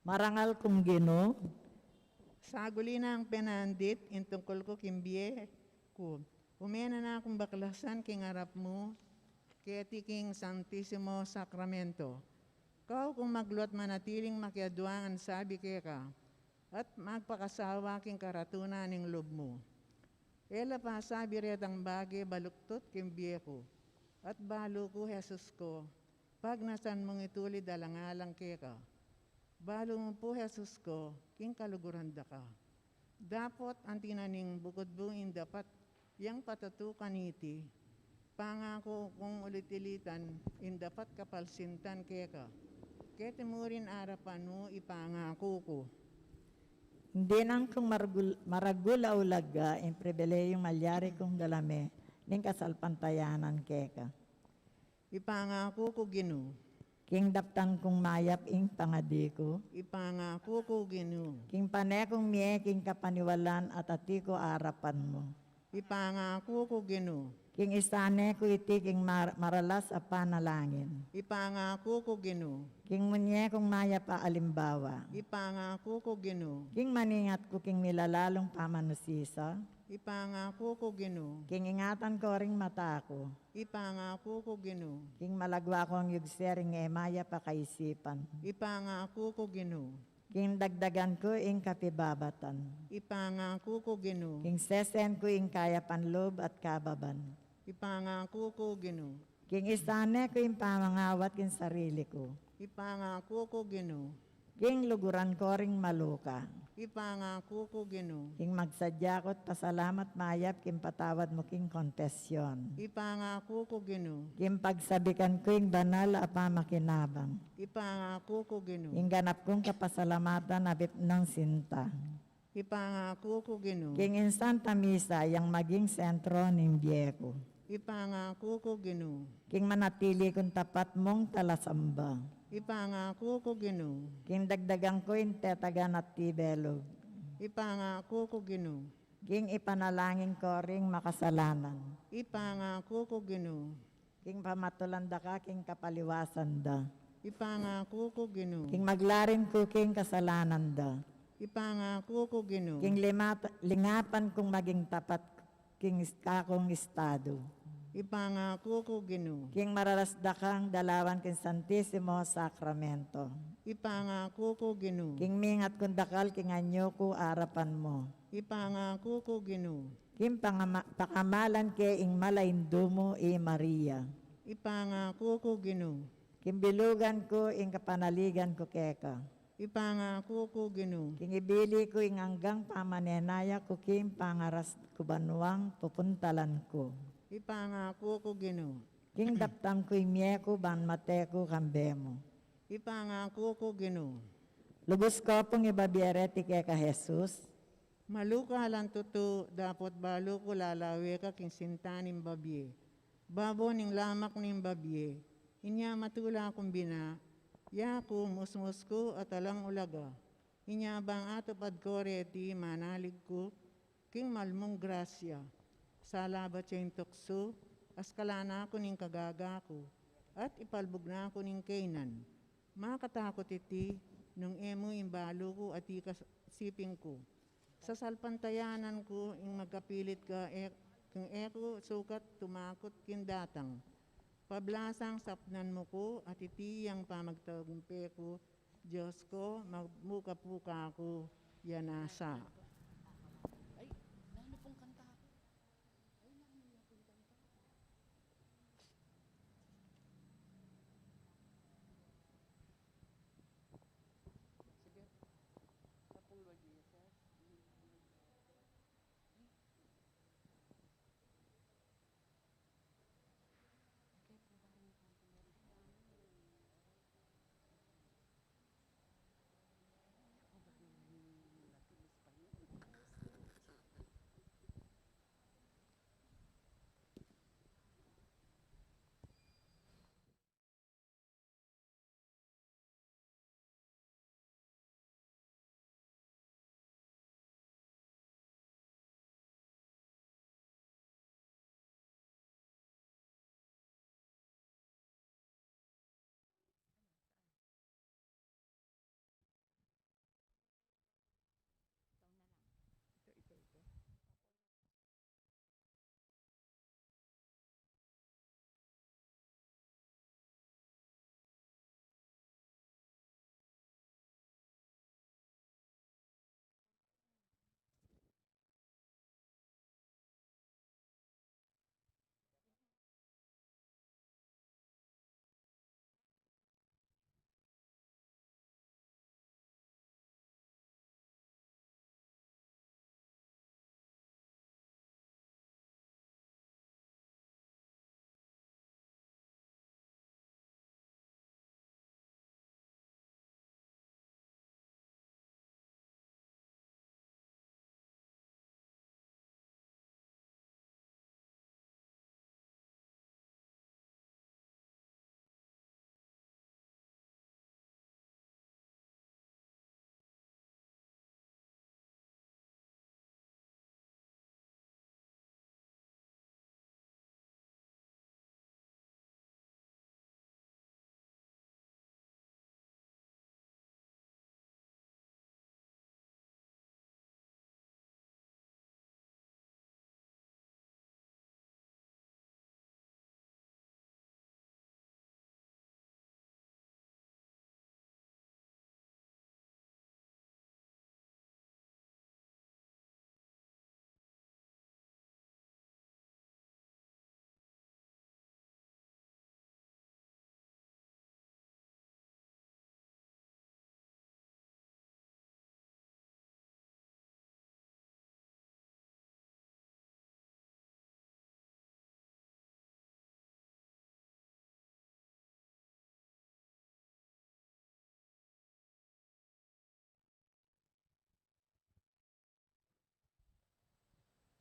Marangal kung Ginu. Saguli nang penandit ing tungkul ku king bie ku. Ume na kung baklasan king arap mu, keti king Santisimo Sakramento. Kau kung magluat manatiling makiadua ngan sabi keka, at magpakasawa king karatunan ning lub mu. E la pasabi retang bage baluktot king bie ku. At balu ku, Jesus ku, pagnasan mung itulid alang-alang keka. Balu mu pu, Jesus ku, king kaluguran da ka. Dapot anti na ning bukud mu ing dapat yang patutukan iti. Pangaku kung ulit-ulitan ing dapat kapalsintan keka. Keti mu rin arapan mu, ipangaku ku. Ing dinang kung maragul, maragul a ulaga ing pribileyung malyari kung galame ning kasalpantayanan keka. Ipangaku ku, Ginu. King daptan kung mayap ing pangadi ku. Ipangaku ku, Ginu. King pane kung mie king kapaniwalan at ati ku arapan mu. Ipangaku ku, Ginu. King isane ku iti king mar, maralas a panalangin. Ipangaku ku, Ginu. King munye kung mayap a alimbawa. Ipangaku ku, Ginu. King maningat ku king milalalung pamanusisa. Ipangaku ku, Ginu. King ingatan ku ring mata ku. Ipangaku ku, Ginu. King malagwa kung yugse ring e mayap a kaisipan. Ipangaku ku, Ginu. King dagdagan ku ing kapibabatan. Ipangaku ku, Ginu. King sesen ku ing kayapan lub at kababan. Ipangaku ku, Ginu. King isane ku ing pamangawat king sarili ku. Ipangaku ku, Ginu. King luguran ku ring maluka. Ipangaku ku, Ginu. King magsadya ku't pasalamat mayap king patawad mu king konfesyon. Ipangaku ku, Ginu. King pagsabikan ku ing banal a pamakinabang. Ipangaku ku, Ginu. Ing ganap kung kapasalamatan abip nang sinta. Ipangaku ku, Ginu. King insanta misa yang maging sentro ning bie ku. Ipangaku ku, Ginu. King manatili kung tapat mung talasamba. Ipangaku ku, Ginu. King dagdagan ku ing tetagan at tibelug. Ipangaku ku, Ginu. King ipanalangin ku ring makasalanan. Ipangaku ku, Ginu. King pamatulan da ka king kapaliwasan da. Ipangaku ku, Ginu. King maglarin ku king kasalanan da. Ipangaku ku, Ginu. King limat, lingapan kung maging tapat king is, kakung estadu. Ipangaku ku, Ginu. King maralas da kang dalawan king Santisimo Sakramento. Ipangaku ku, Ginu. King mingat kung dakal king anyu ku arapan mu. Ipangaku ku, Ginu. King pangama, pakamalan ke ing mala indu mu i Maria. Ipangaku ku, Ginu. King bilugan ku ing kapanaligan ku keka. Ipangaku ku, Ginu. King ibili ku ing anggang pamanenaya ku king pangaras ku banuang pupuntalan ku. Ipangaku ku, Ginu. King daptan ku ing mie ku ban mate ku kambe mu. Ipangaku ku, Ginu. Lubus ku pung ibabie reti keka, Jesus. Maluka lang tutu dapot balu ku lalawe ka king sinta ning babie. Babo ning lamak ning babie, inya matula kung bina, yaku, musmus ku at alang ulaga. Inya bang atupad ku reti manalig ku king malmung grasya. Sala ba king tuksu, askalan na ku ning kagaga ku, at ipalbug na ku ning kainan. Makatakut iti, nung e mu ing balu ku at ikasiping ku. Sasalpantayanan ku ing magkapilit ka, e, kung e ku sukat tumakut king datang. Pablasang sapnan mu ku at iti yang pamagtagumpe ku, Dios ku, magmukapuka ku, ya nasa. Ay, nanu pung kanta? Ay, nanu pung kanta? Sige. Kapung Lord Jesus.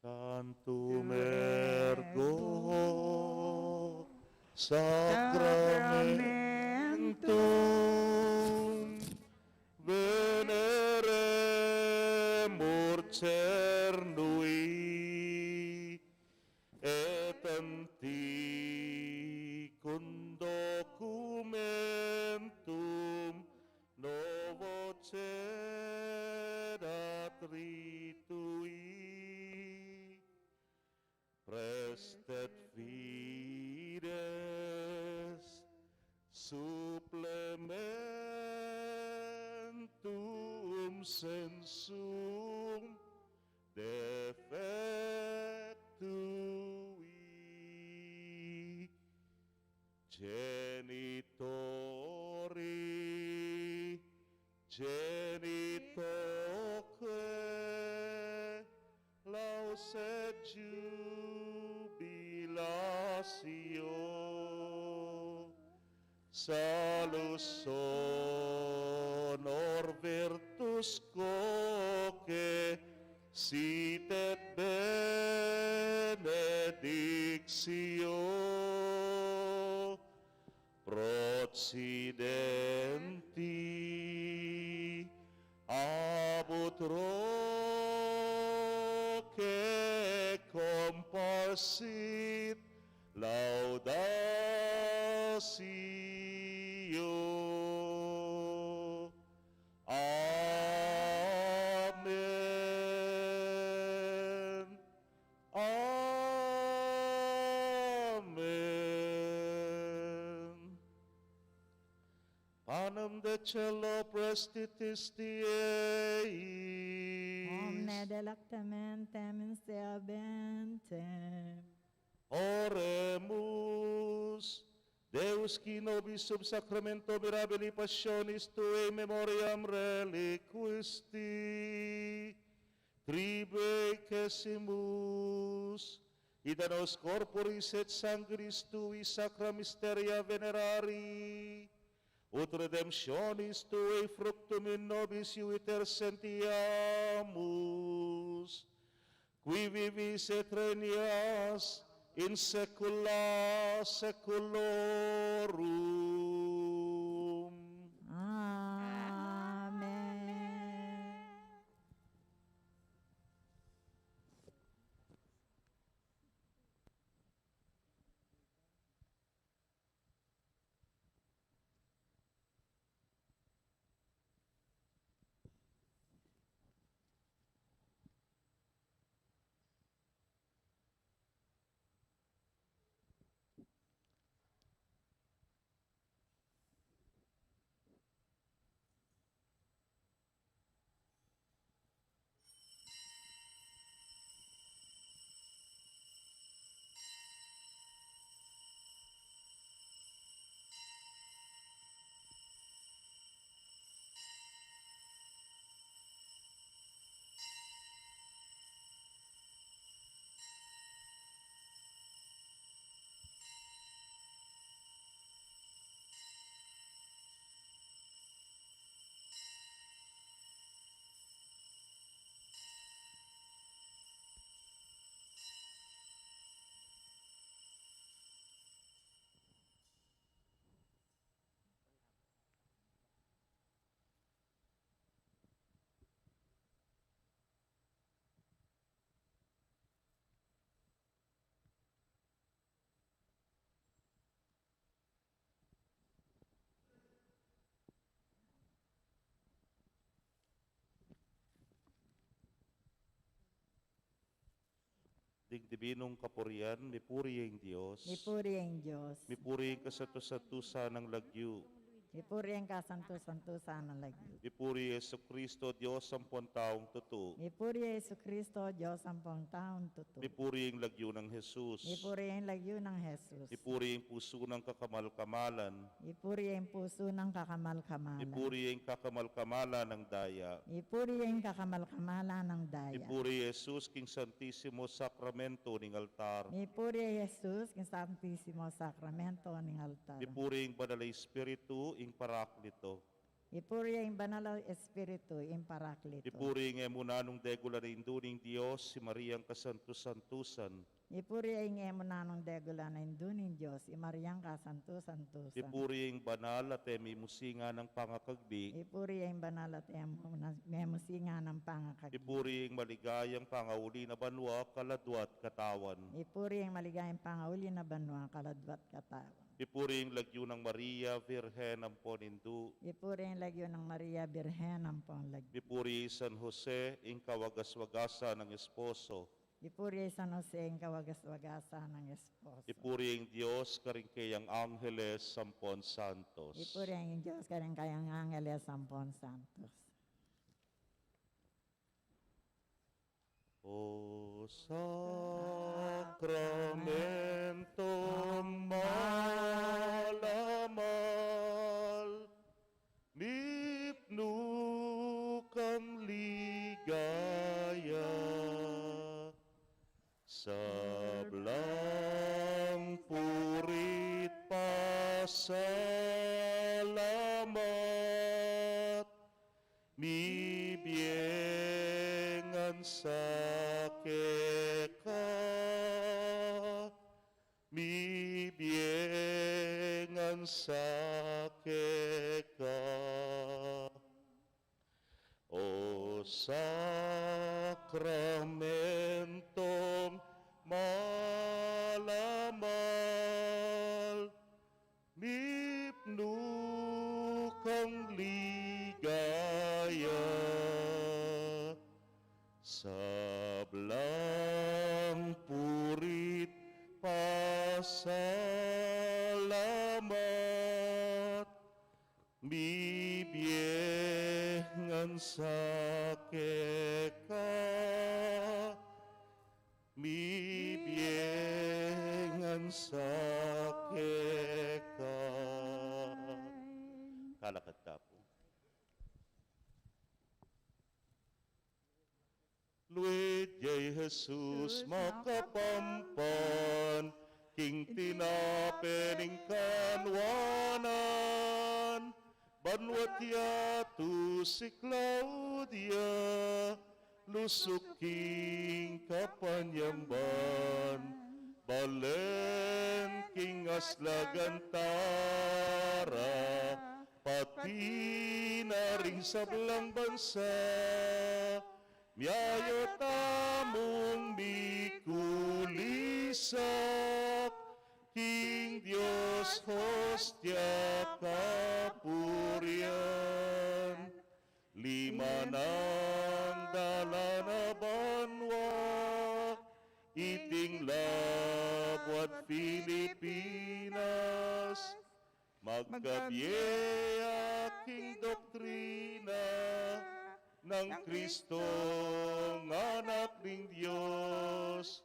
Tantum ergo sacramentum veneremur cernui, et antiquum documentum novo cedat ritui, praestet fides supplementum sensum defectui. Genitori, genitoque, laus et jubilatio, salus honor virtus quoque, sit et benedictio procedenti ab utroque comparsit laudatio. Amen. Amen. Panem de caelo prestitis Dei. Omne delectamentem in se habentem. Oremus. Deus, qui nobis sub sacramento mirabilis passionis tuae in memoriam reliquisti tribuiesimus, ita nos corporis et sanguinis tuis sacra mysteria venerari, ut redemptionis tuae fructum in nobis iuviter sentiamus, qui vivis et regnas in saecula saeculorum. Amen. Ding dibinung kapurian, mipuri ing Dios. Mipuri ing Dios. Mipuri ing kasantu-santusan nang lagyu. Mipuri ing kasantu-santusan nang lagyu. Mipuri i Jesucristo, Dios ampon taung tutu. Mipuri i Jesucristo, Dios ampon taung tutu. Mipuri ing lagyu nang Jesus. Mipuri ing lagyu nang Jesus. Mipuri ing pusu nang kakamal-kamalan. Mipuri ing pusu nang kakamal-kamalan. Mipuri ing kakamal-kamalan nang daya. Mipuri ing kakamal-kamalan nang daya. Mipuri i Jesus king Santisimo Sakramento ning altar. Mipuri i Jesus king Santisimo Sakramento ning altar. Mipuri ing Banal a Espiritu, ing Paraklito. Ipuri ya ing Banal a Espiritu, ing Paraklitu. Ipuri ing e mu nanung degulan a Indu ning Dios, i Mariang kasantu-santusan. Ipuri ya ing e mu nanung degulan a Indu ning Dios, i Mariang kasantu-santusan. Ipuri ing banal at e mimusingan a pangakagli. Ipuri ya ing banal at e mu-, mimusingan a pangakagli. Ipuri ing maligayang pangauli na banua, kaladua at katawan. Ipuri ing maligayang pangauli na banua, kaladua at katawan. Ipuri ing lagyu nang Maria, Virgen ampon Indu. Ipuri ing lagyu nang Maria, Virgen ampon lagyu. Ipuri i San Jose, ing kawagas-wagasan nang esposo. Ipuri i San Jose, ing kawagas-wagasan nang esposo. Ipuri ing Dios karing kayang angeles ampon santos. Ipuri ing Dios karing kayang angeles ampon santos. O sakramentong mal a mal, mipnu kang ligaya, sablang puri't pasalamat, mibie ngan sa keka, mibie ngan sa keka. O sakramentong mal a mal, mipnu kang ligaya, sablang puri't pasalamat, mibie ngan sa keka, mibie ngan sa keka. Kalakad ta pu. Luid ya i Jesus makapampan, king tinape ning kanwanan, banwat yatu si Claudia, lusuk king kapanyamban, balen king aslagan tara, pati na ring sablang bansa, miayu tamung mikulisak, king Dios hostia kapurian. Lima nang dalan a banua, iting labuad Pilipinas, magkabie ya king doktrina nang Kristong Anak ning Dios,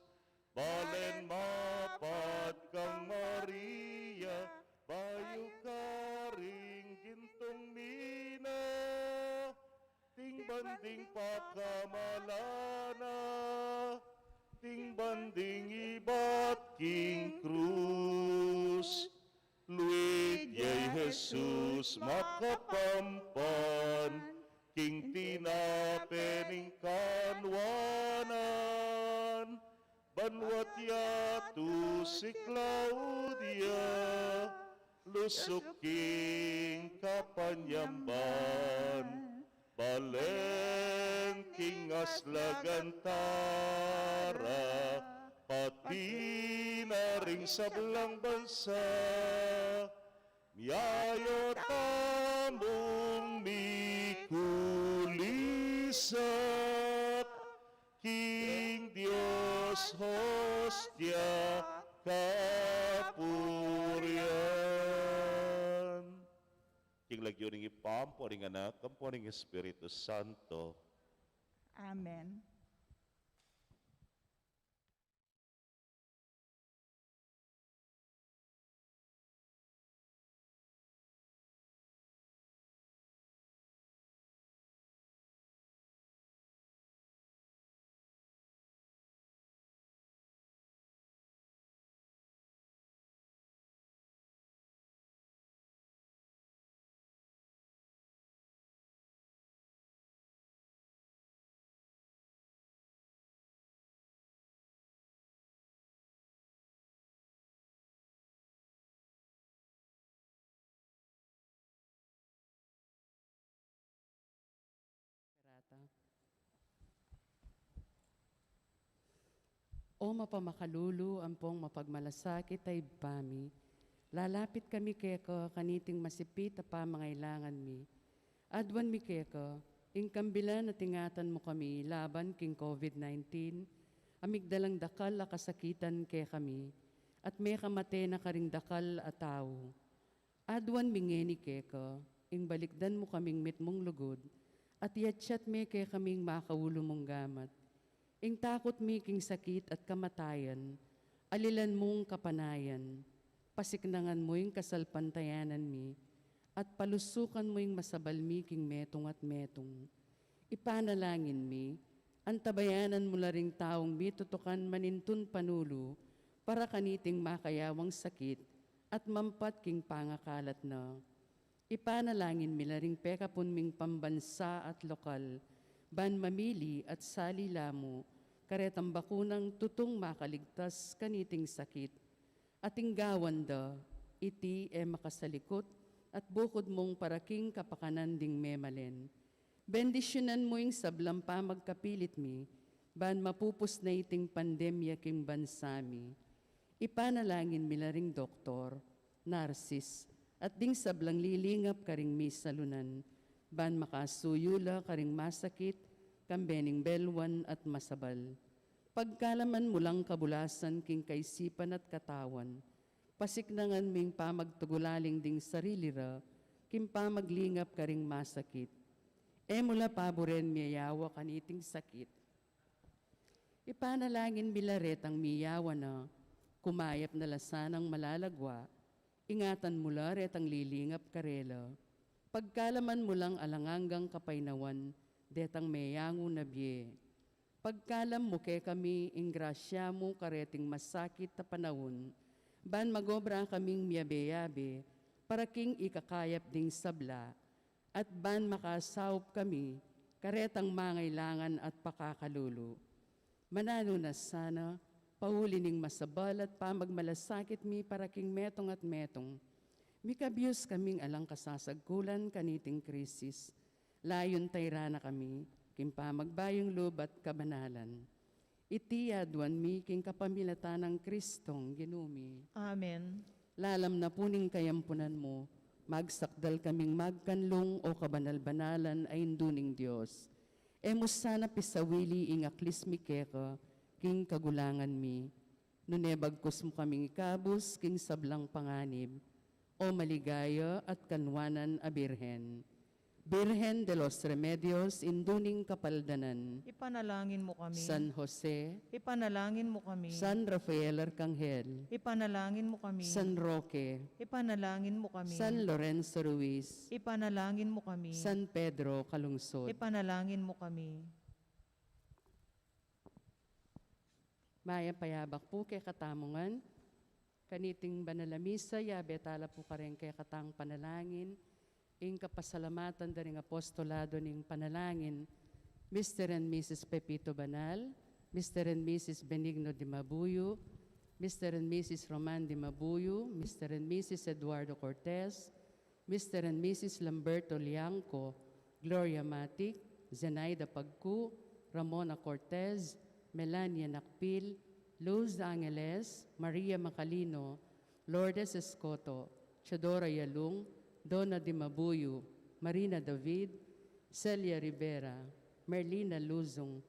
balen mapat kang Maria, bayu karing gintung mina, ting ban ding pakamala na, ting ban ding ibat king krus. Luid ya i Jesus makapampan, king tinape ning kanwanan, banwat yatu si Claudia, lusuk king kapanyamban, balen king aslagan tara, pati na ring sablang bansa, miayu tamung mikulisak, king Dios hostia kapurian. King lagyu ning Ibpa, ampo ning Anak, ampo ning Espiritu Santo. Amen. O mapamakalulu ampong mapagmalasakit a Ibpa mi, lalapit kami keka kaniting masipit a pamangailangan mi. Aduan mi keka ing kambilan a tingatan mu kami laban king COVID nineteen, a migdalang dakal a kasakitan kekami, at mekamate na karing dakal a tau. Aduan mi ngeni keka ing balikdan mu kaming mitmung lugud, at yatyat me kekaming makaulu mung gamat. Ing takut mi king sakit at kamatayan, alilan mung kapanayan, pasiknangan mu ing kasalpantayanan mi, at palusukan mu ing masabal mi king metung at metung. Ipanalangin mi, antabayanan mu la ring taung mitutukan manintun panulu para kaniting makayawang sakit at mampat king pangakalat na. Ipanalangin mi la ring pekapun ming pambansa at lokal, ban mamili at sali la mu karetang bakunang tutung makaligtas kaniting sakit. At ing gawan da, iti e makasalikut at bukud mung para king kapakanan ding memalen. Bendisyunan mu ing sablang pamagkapilit mi, ban mapupus na iting pandemya king bansa mi. Ipanalangin mi la ring doktor, narsis, at ding sablang lilingap karing misalunan, ban makasuyu la karing masakit, kambe ning belwan at masabal. Pagkalaman mu lang kabulasan king kaisipan at katawan, pasiknangan mu ing pamagtugulaling ding sarili ra, king pamaglingap karing masakit. E mu la paburen miyayawa kaniting sakit. Ipanalangin mi la retang miyawa na, kumayap na la sanang malalagwa, ingatan mu la retang lilingap karela. Pagkalaman mu lang alang anggang kapaynawan, detang meyangu na bie. Pagkalam mu kekami ing grasya mu kareting masakit a panaun, ban magobra kaming miyabe-yabe, para king ikakayap ding sabla, at ban makasaup kami karetang mangailangan at pakakalulu. Mananu na sana, pauli ning masabal at pamagmalasakit mi para king metung at metung, mikabyus kaming alang kasasagkulan kaniting krisis. Layun tayra na kami king pamagbayung lub at kabanalan. Iti aduan mi king kapamilatan nang Kristong Ginu mi. Amen. Lalam na pu ning kayampunan mu, magsakdal kaming magkanlung, o kabanal-banalan a Indu ning Dios. E mu sana pisawili ing aklis mi keka king kagulangan mi, nune bagkus mu kaming ikabus king sablang panganib, o maligaya at kanwanan a Birhen. Birhen de los Remedios, Indu ning Kapaldanan. Ipanalangin mu kami. San Jose. Ipanalangin mu kami. San Rafael Arcangel. Ipanalangin mu kami. San Roque. Ipanalangin mu kami. San Lorenzo Ruiz. Ipanalangin mu kami. San Pedro Calungsod. Ipanalangin mu kami. Mayap a yabak pu kekatamu ngan. Kaniting banal a misa, yabe tala pu kareng kekatang panalangin ing kapasalamatan da ring apostolado ning panalangin, Mister and Missus Pepito Banal, Mister and Missus Benigno Dimabuyo, Mister and Missus Roman Dimabuyo, Mister and Missus Eduardo Cortez, Mister and Missus Lamberto Liangco, Gloria Matic, Zenaida Pagcu, Ramona Cortez, Melania Nakpil, Luz Angeles, Maria Macalino, Lourdes Escoto, Teodora Yalung, Donna Dimabuyo, Marina David, Celia Rivera, Merlina Luzung,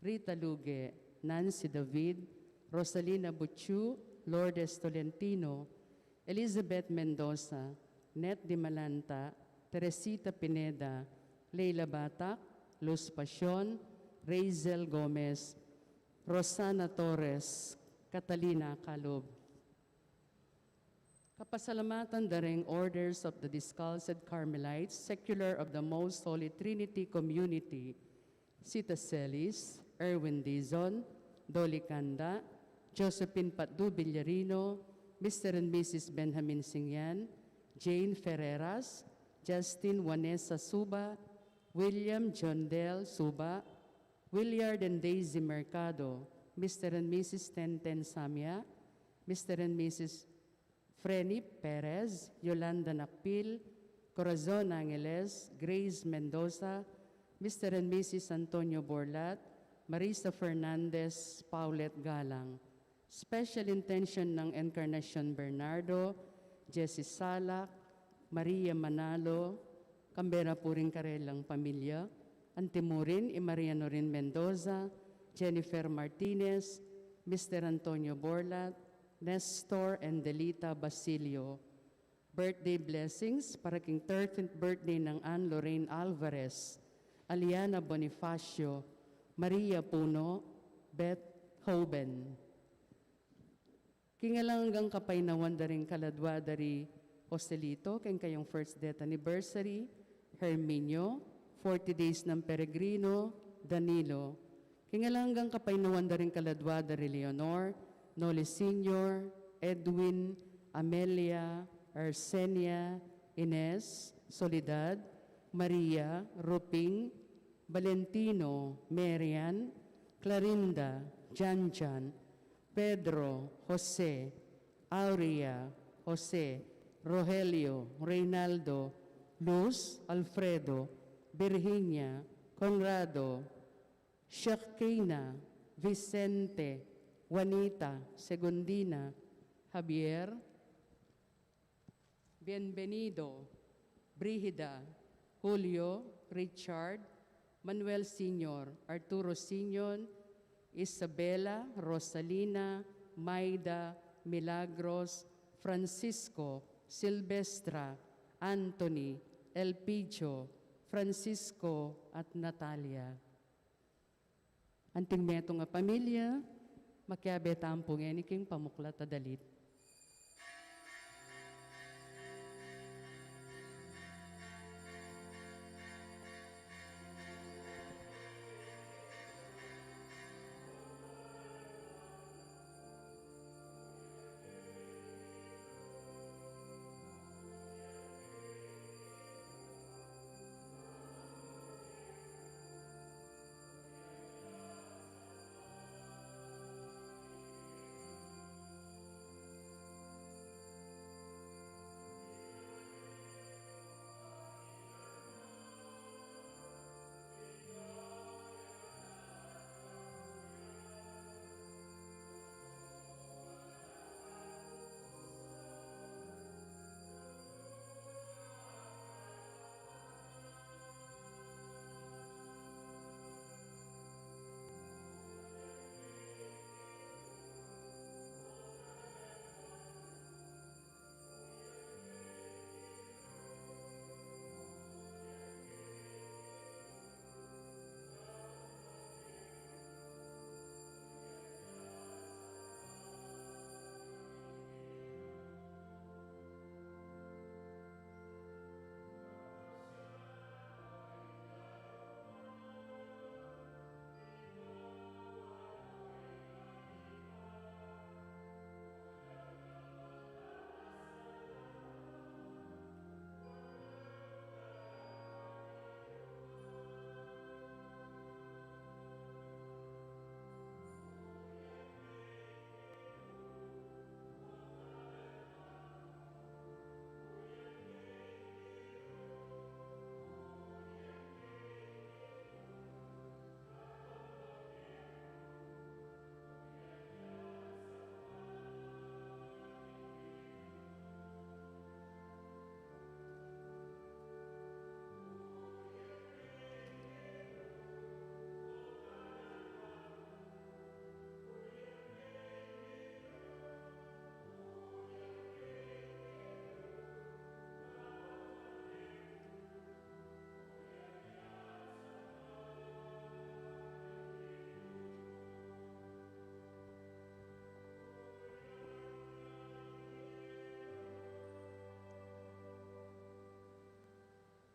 Rita Luge, Nancy David, Rosalina Buchu, Lourdes Tolentino, Elizabeth Mendoza, Net Dimalanta, Teresita Pineda, Leila Batak, Luz Pasion, Razel Gomez, Rosana Torres, Catalina Calub. Kapasalamatan da ring Orders of the Discalced Carmelites, Secular of the Most Holy Trinity Community, Sita Celis, Erwin Dizon, Dolly Canda, Josephine Patdu Villarino, Mister and Missus Benjamin Singyan, Jane Ferreras, Justin Juanesa Suba, William John Del Suba, Willard and Daisy Mercado, Mister and Missus Tenten Samia, Mister and Missus Frenny Perez, Yolanda Nakpil, Corazon Angeles, Grace Mendoza, Mister and Missus Antonio Borlat, Marisa Fernandez, Paulette Galang. Special intention ng Encarnacion Bernardo, Jessie Salak, Maria Manalo, kambe ra pu ring karelang pamilya, antimurin i Maria Norin Mendoza, Jennifer Martinez, Mister Antonio Borlat, Nestor and Delita Basilio. Birthday blessings para king thirteenth birthday ng Ann Lorraine Alvarez, Aliana Bonifacio, Maria Puno, Beth Hoben. King alang anggang kapaynawan da ring kaladwa da ri Joselito, king kayang first death anniversary, Herminio, forty days ng peregrino, Danilo. King alang anggang kapaynawan da ring kaladwa da ri Leonor, Noli Senior, Edwin, Amelia, Arsenia, Ines, Soledad, Maria, Ruping, Valentino, Marian, Clarinda, Janjan, Pedro, Jose, Aurea, Jose, Rogelio, Reynaldo, Luz, Alfredo, Virginia, Conrado, Shekinah, Vicente, Juanita, Segundina, Javier, Bienvenido, Brigida, Julio, Richard, Manuel Senior, Arturo Senior, Isabela, Rosalina, Maida, Milagros, Francisco, Silvestra, Anthony, Elpidio, Francisco, at Natalia. Anting metung a pamilya, makiabe tamu pu ngeni king pamuklat a dalit.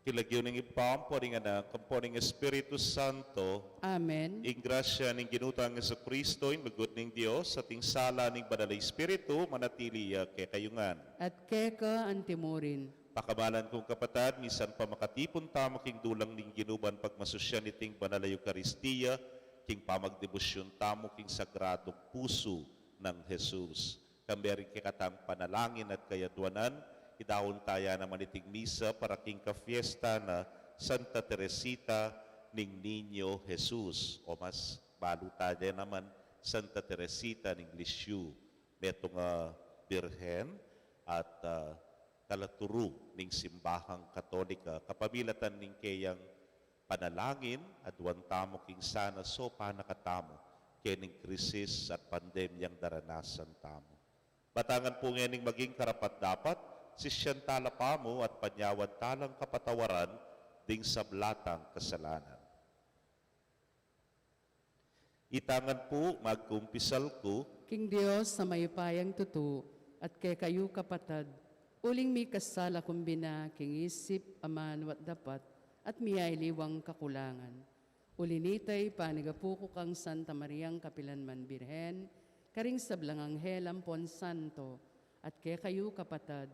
King lagyu ning Ibpa, ampo ning Anak, ampo ning Espiritu Santo. Amen. Ing grasya ning Ginu tang Jesucristo, ing lugud ning Dios, at ing sala ning Banal a Espiritu, manatili ya kekayu ngan. At keka antimurin. Pakamalan kung kapatad, misan pa makatipun tamu king dulang ning Ginu ban pagmasusyan iting Banal a Eukaristia, king pamagdebosyun tamu king Sagradong Pusu nang Jesus. Kambe ring kekatang panalangin at kayadwanan, idaun taya naman iting misa para king kafiesta na Santa Teresita ning Niño Jesus. O mas Balu taya naman Santa Teresita ning Lisieux, metung a birhen at, ah, kalaturu ning simbahang Katolika. Kapamilatan ning keyang panalangin, aduan tamu king sana saupan na katamu kening krisis at pandemyang daranasan tamu. Batangan pu ngening maging karapat-dapat, sisian tala pamu at panyawad talang kapatawaran ding sabla tang kasalanan. Itang ngan pu, magkumpisal ku king Dios a mayupayang tutu, at kekayu kapatad, uling mikasala kung bina king isip, amanu at dapat, at miyaliwang kakulangan. Uli nita, panigapu ku kang Santa Mariang kapilanman Birhen, karing sablang anghel ampon santo, at kekayu kapatad,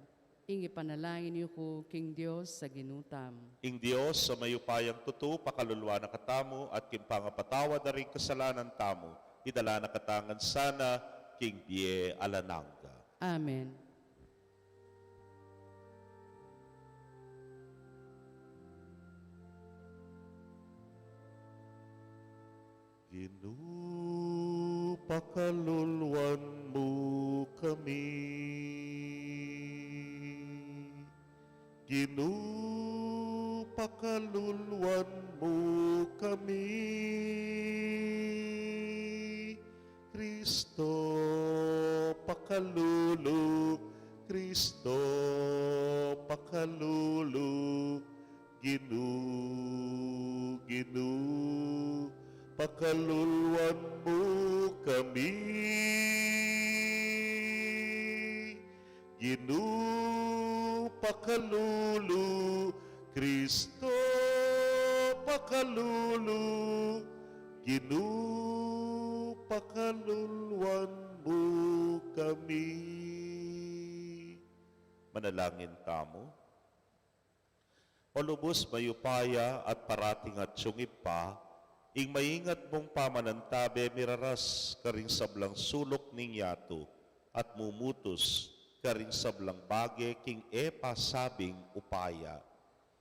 ing ipanalangin yu ku king Dios a Ginu tamu. Ing Dios a mayupayang tutu, pakaluluan na katamu, at king pangapatawad da ring kasalanan tamu, idala na katamu ngan sana king bie alang angga. Amen. Ginu, pakaluluan mu kami. Ginu, pakaluluan mu kami. Kristo, pakalulu, Kristo, pakalulu, Ginu, Ginu, pakaluluan mu kami. Ginu, pakalulu, Kristo, pakalulu, Ginu, pakaluluan mu kami. Manalangin tamu. O lubus mayupaya at parating atyung Ibpa, ing maingat mung pamanantabe miraras karing sablang suluk ning yatu at mumutus karing sablang bage king e pasabing upaya.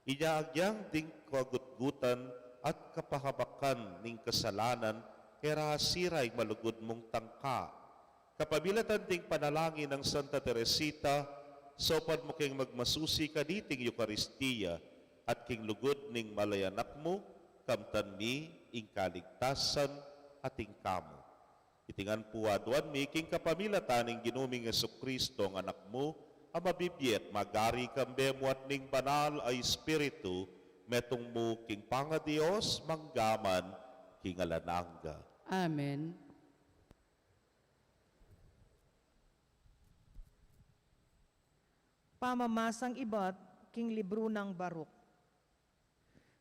Inya agyang ding kagutgutan at kapahabakan ning kasalanan, e ra sira ing malugud mung tangka. Kapamilatan ding panalangin nang Santa Teresita, saupan mu keng magmasusi kaniting Eukaristia, at king lugud ning malay Anak mu, kamtan mi ing kaligtasan atin kamu. Iti ngan pu aduan mi king kapamilatan ning Ginu ming Jesucristo, ing Anak mu, a mabibie at magari kambe mu at ning Banal a Espiritu, metung mu king pangaDios, mangga man king alang angga. Amen. Pamamasang ibat king libru nang Baruk.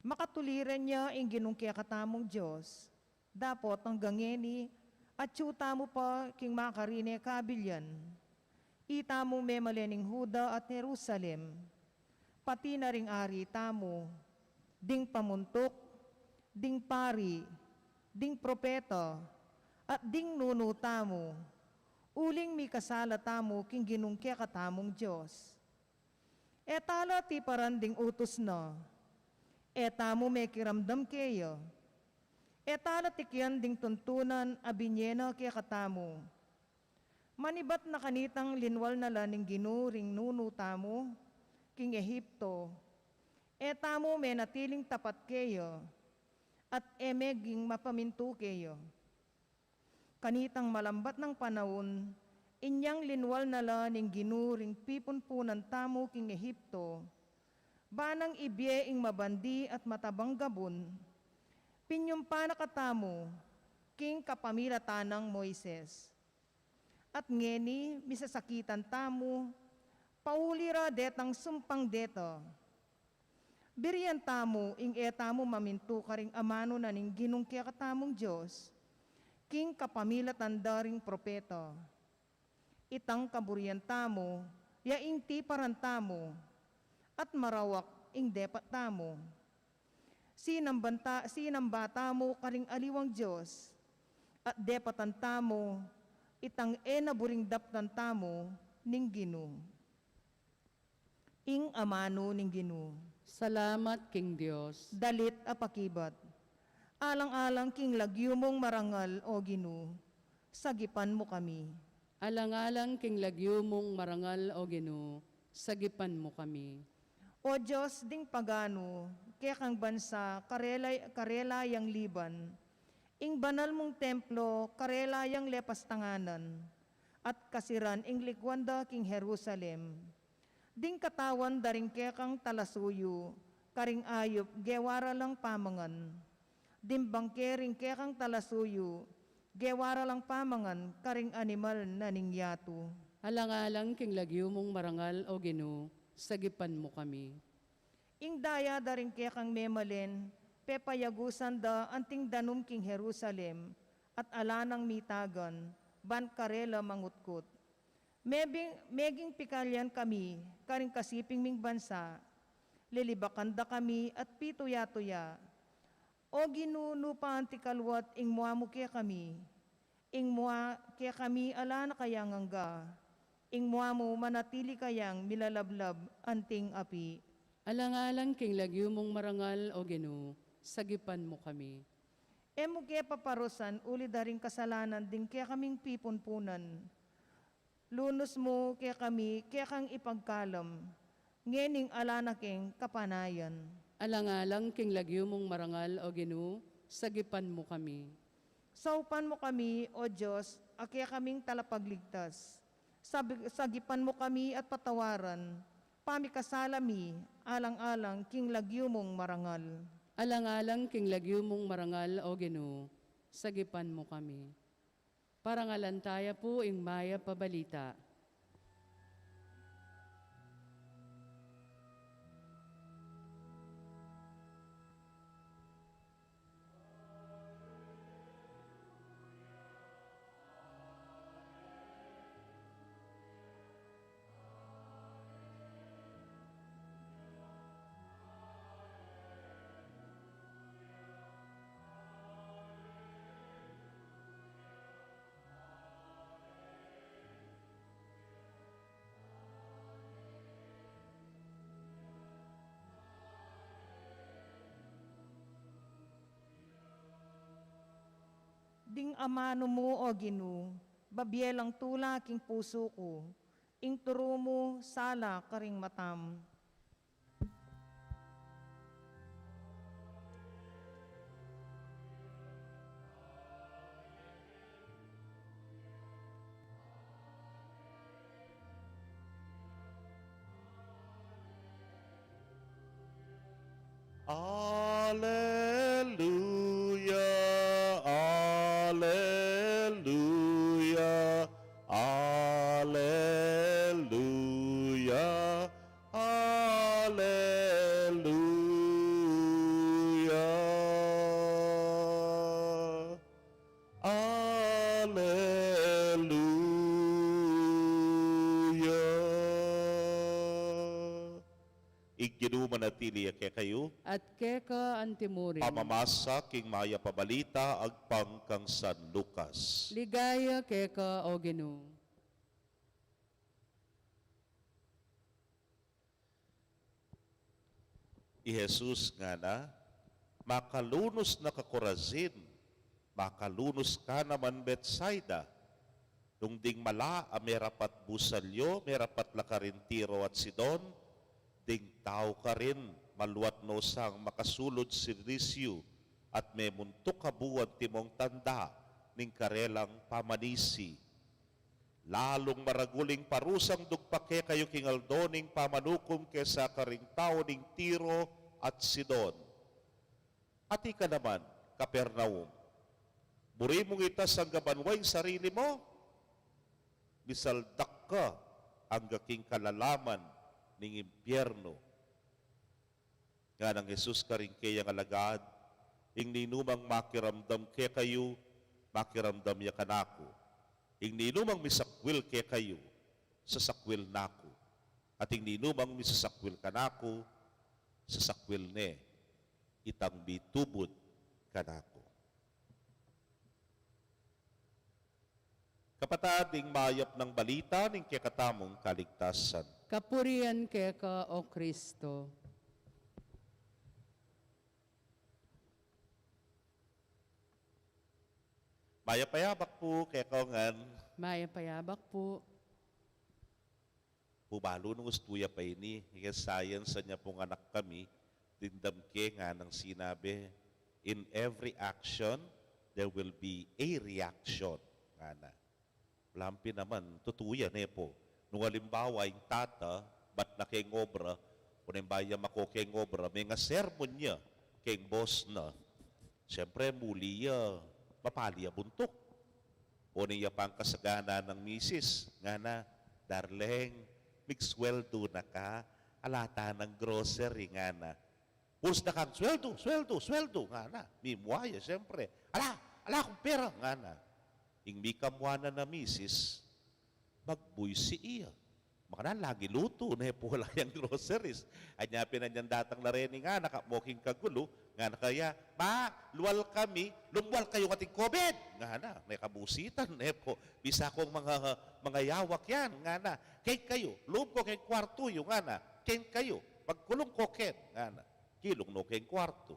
Makatuliran ya ing Ginung kekatamung Dios, dapot anggang ngeni, atyu tamu pa king makarine kabilyan. Itamu memalen ning Juda at Jerusalem, pati na ring ari tamu, ding pamuntuk, ding pari, ding propeta, at ding nunu tamu, uling mikasala tamu king Ginung kekatamung Dios. E tala tiparan ding utus na. E tamu mekiramdam keya. E tala tikian ding tuntunan a binie na kekatamu. Manibat na kanitang linwal na la ning Ginu ring nunu tamu king Egipto, e tamu menatiling tapat keya, at e meging mapamintu keya. Kanitang malambat nang panaun, inyang linwal na la ning Ginu ring pipunpunan tamu king Egipto, ba nang ibie ing mabandi at matabang gabun, pinyumpa na katamu king kapamilatan nang Moises. At ngeni misasakitan tamu, pauli ra detang sumpang deta. Birian tamu ing e tamu mamintu karing amanu na ning Ginung kekatamung Dios, king kapamilatan da ring propeta. Itang kaburian tamu, ya ing tiparan tamu, at marawak ing depat tamu. Sinamban ta-, sinamba tamu karing aliwang dios, at depatan tamu, itang e na buring daptan tamu ning Ginu. Ing amanu ning Ginu. Salamat king Dios. Dalit a pakibat. Alang-alang king lagyu mung marangal, O Ginu, sagipan mu kami. Alang-alang king lagyu mung marangal, O Ginu, sagipan mu kami. O Dios, ding paganu kekang bansa karela, karela yang liban, ing banal mung templo karela yang lepastanganan, at kasiran ing likuan da king Jerusalem. Ding katawan da ring kekang talasuyu karing ayup gewa ra lang pamangan. Ding bangke ring kekang talasuyu gewa ra lang pamangan karing animal na ning yatu. Alang-alang king lagyu mung marangal, O Ginu, sagipan mu kami. Ing daya da ring kekang memalen, pepayagusan da anting danum king Jerusalem, at ala nang mitagan ban karela mangutkut. Mebing, meging pikalian kami karing kasiping ming bansa, lilibakan da kami at pituya-tuya. O Ginu, nu pa anti kaluat ing mua mu kekami? Ing mua kekami ala na kayang angga? Ing mua mu manatili kayang milalablab anting api? Alang-alang king lagyu mung marangal, O Ginu, sagipan mu kami. E mu ke paparusan uli da ring kasalanan ding kekaming pipunpunan. Lunus mu kekami kekang ipagkalam, ngening ala na keng kapanayan. Alang-alang king lagyu mung marangal, O Ginu, sagipan mu kami. Saupan mu kami, O Dios, a kekaming talapagligtas. Sabi-, sagipan mu kami at patawaran pamikasala mi, alang-alang king lagyu mung marangal. Alang-alang king lagyu mung marangal, O Ginu, sagipan mu kami. Parangalan taya pu ing mayap a balita. Ding amanu mu, O Ginu, babie lang tula king pusu ku, ing turu mu sala karing mata mu. Aleluya, aleluya, aleluya, aleluya. Aleluya. Ing Ginu manatili ya kekayu. At keka antimurin. Pamamasa king mayap a balita agpang kang San Lucas. Ligaya keka, O Ginu. I Jesus ngana, makalunus na ka Corazin, makalunus ka naman Betsaida. Nung ding mala a merapat busal yu, merapat la karin Tiro at Sidon, ding tau karin maluat no sang makasulud sirnisyu at memuntuk abu antimong tanda ning karelang pamanisi. Lalung maragul ing parusang dugpa kekayu king aldo ning pamanukum kesa karing tau ning Tiro at Sidon. At ika naman, Capernaum, buri mung itas angga banua ing sarili mu? Misaldak ka angga king kalalaman ning impiernu. Ngana nang Jesus karing keyang alagad, ing ninumang makiramdam kekayu, makiramdam ya kanaku. Ing ninumang misakwil kekayu, sasakwil na ku. At ing ninumang misasakwil kanaku, sasakwil ne itang mitubud kanaku. Kapatad, ing mayap nang balita ning kekatamung kaligtasan. Kapurian keka, O Kristo. Mayap a yabak pu kekayu ngan. Mayap a yabak pu. Pu balu nung ustu ya pa ini, ika science nya pung anak kami, dimdam ke nganang sinabi, "In every action, there will be a reaction," ngana. Lampi naman, tutu ya, ne pu. Nung alimbawa, ing tata, bat na keng obra, o neng baya mako keng obra, menga sermon ya keng boss na. Siyempre, muli ya, mapali ya buntuk. O neng ya pang kasagana nang misis, ngana, "Darling, migsweldo na ka, ala ta nang grocery," ngana. Pus na kang, "Sweldo, sweldo, sweldo," ngana. Mimua ya, siyempre. "Ala, ala kung pera," ngana. Ing mikamua na na misis, magbuisi iya. Makananu la ngilutu, ne pu, ala yang groceries. Anya pin anyang datang la reni ngana, kapmoking kagulu, ngana kaya, "Ma, lual kami." "Lumual kayu, ating COVID," ngana. Mekabusitan, ne pu. "Bisa kung manga, mangayawak yan," ngana. "Keng kayu, lub ko keng kwartu yu," ngana. "Keng kayu, pagkulung ko ken," ngana. Kilung no keng kwartu.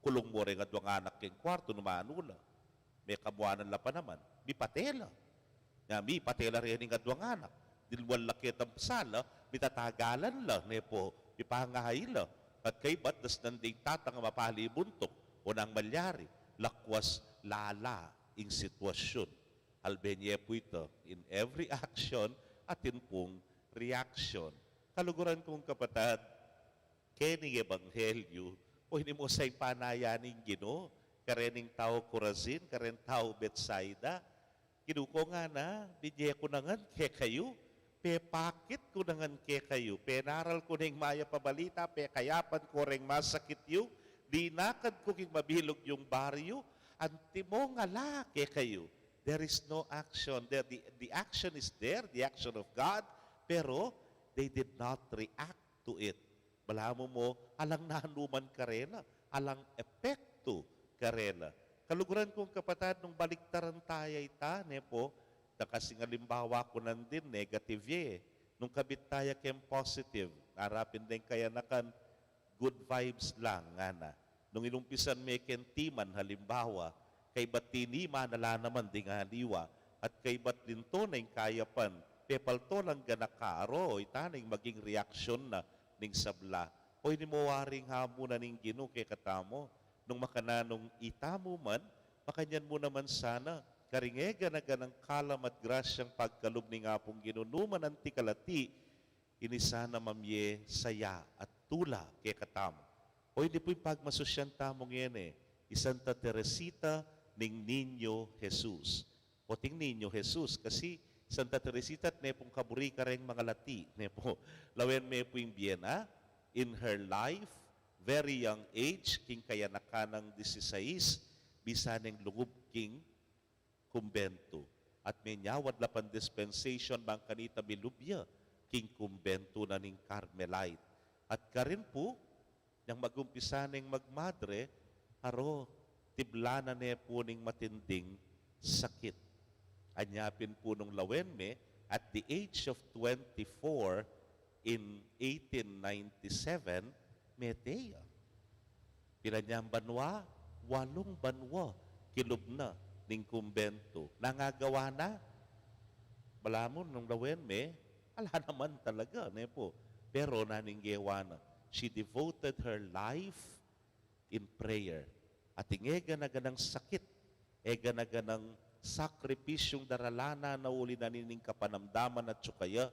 Kulung mo reng adwang anak keng kwartu, nu manula. Mekamuanan la pa naman, mipate la. Nya mipate la reni ing adwang anak. Dilual la ketang sala, mitatagalan la, ne pu, mipangayi la. At kaybat, dasnan ding tata nga mapali buntuk, o nang malyari, lakwas lala ing sitwasyun. Albe ne pu ita, in every action, atin pung reaction. Kaluguran kung kapatad, kening ebanghelyu, o ini mu sa ing panaya ning Ginu, karening tau Corazin, kareng tau Betsaida. "Ginu ku," ngana, "binye ku na ngan kekayu, pepakit ku na ngan kekayu, penaral ku neng mayap a balita, pekayapan ku reng masakit yu, dinakad ku king mabilug yung baryu, antimo ngala kekayu." There is no action. There, the, the action is there, the action of God, pero they did not react to it. Balamu mu, alang nanu man karela, alang epektu karela. Kaluguran kung kapatad, nung baliktaran taya ita, ne pu, da kasi ing alimbawa ku nandin, negative ye. Nung kabit taya keng positive, arapin deng kayanakan, good vibes lang, ngana. Nung inumpisan me keng timan, halimbawa, kaybat tiniman na la naman ding aliwa, at kaybat linto na ing kayapan, pepalto lang ganaka, aro, ita na ing maging reaksyon na ning sabla. O ini mu waring hamu na ning Ginu kekatamu, nung makananung ita mu man, makanyan mu naman sana, karing eganaganang kalam at grasyang pagkalub ning Apung Ginu, nu man anti kalati, ini sana mamye saya at tula kekatamu. O ini pu ing pagmasusyan tamu ngeni, i Santa Teresita ning Niño Jesus. Oting Niño Jesus, kasi Santa Teresita, ne pung kaburi kareng mangalati, ne pu. Lawen me pu ing bie na, in her life, very young age, king kayanakan nang disisais, bisa neng lungub king kumbentu. At menyawad la pang dispensation bang kanita milub ya king kumbentu na ning Carmelite. At karin pu, nyang magumpisa neng magmadre, aro, tiblan na ne pu ning matinding sakit. Anya pin pu nung lawen me, at the age of twenty-four, in eighteen ninety-seven, mete ya. Pira nyang banua? Walung banua kilub na ning kumbentu. Nangagawa na? Balamu nung lawen me, ala naman talaga, ne pu. Pero nanu ing gewa na? She devoted her life in prayer. At ing eganaganang sakit, eganaganang sakripisyung darala na uli na nining kapanamdaman at sukaya,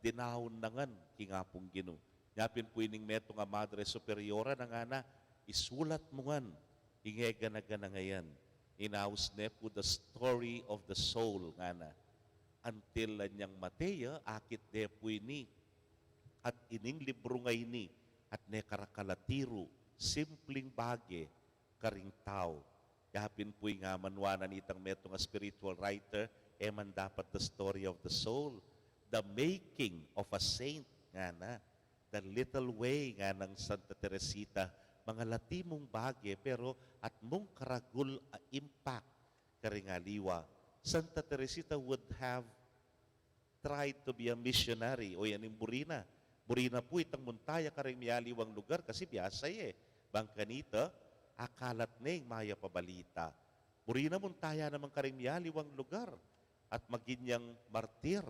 dinaun na ngan king Apung Ginu. Nya pin pu ining metung a Madre Superiora na ngana, "Isulat mu ngan ing eganaganang ayan." Inaus ne pu the story of the soul, ngana. Until anyang mate ya, akit de pu ini. At ining libru ngeni, at ne karakalatiru, simpling bage, karing tau. Yapin pu ing amanuan na nitang metung a spiritual writer, e man dapat the story of the soul, the making of a saint, ngana, the little way, nganang Santa Teresita, mangalati mung bage, pero at mung karagul a impact karing aliwa. Santa Teresita would have tried to be a missionary, o yan ing buri na. Buri na pu itang munta ya karing mialiwang lugar kasi biasa ye. Bang kanita, akalat ne ing mayap a balita. Buri na mu taya naman karing miyaliwang lugar at maging yang martir,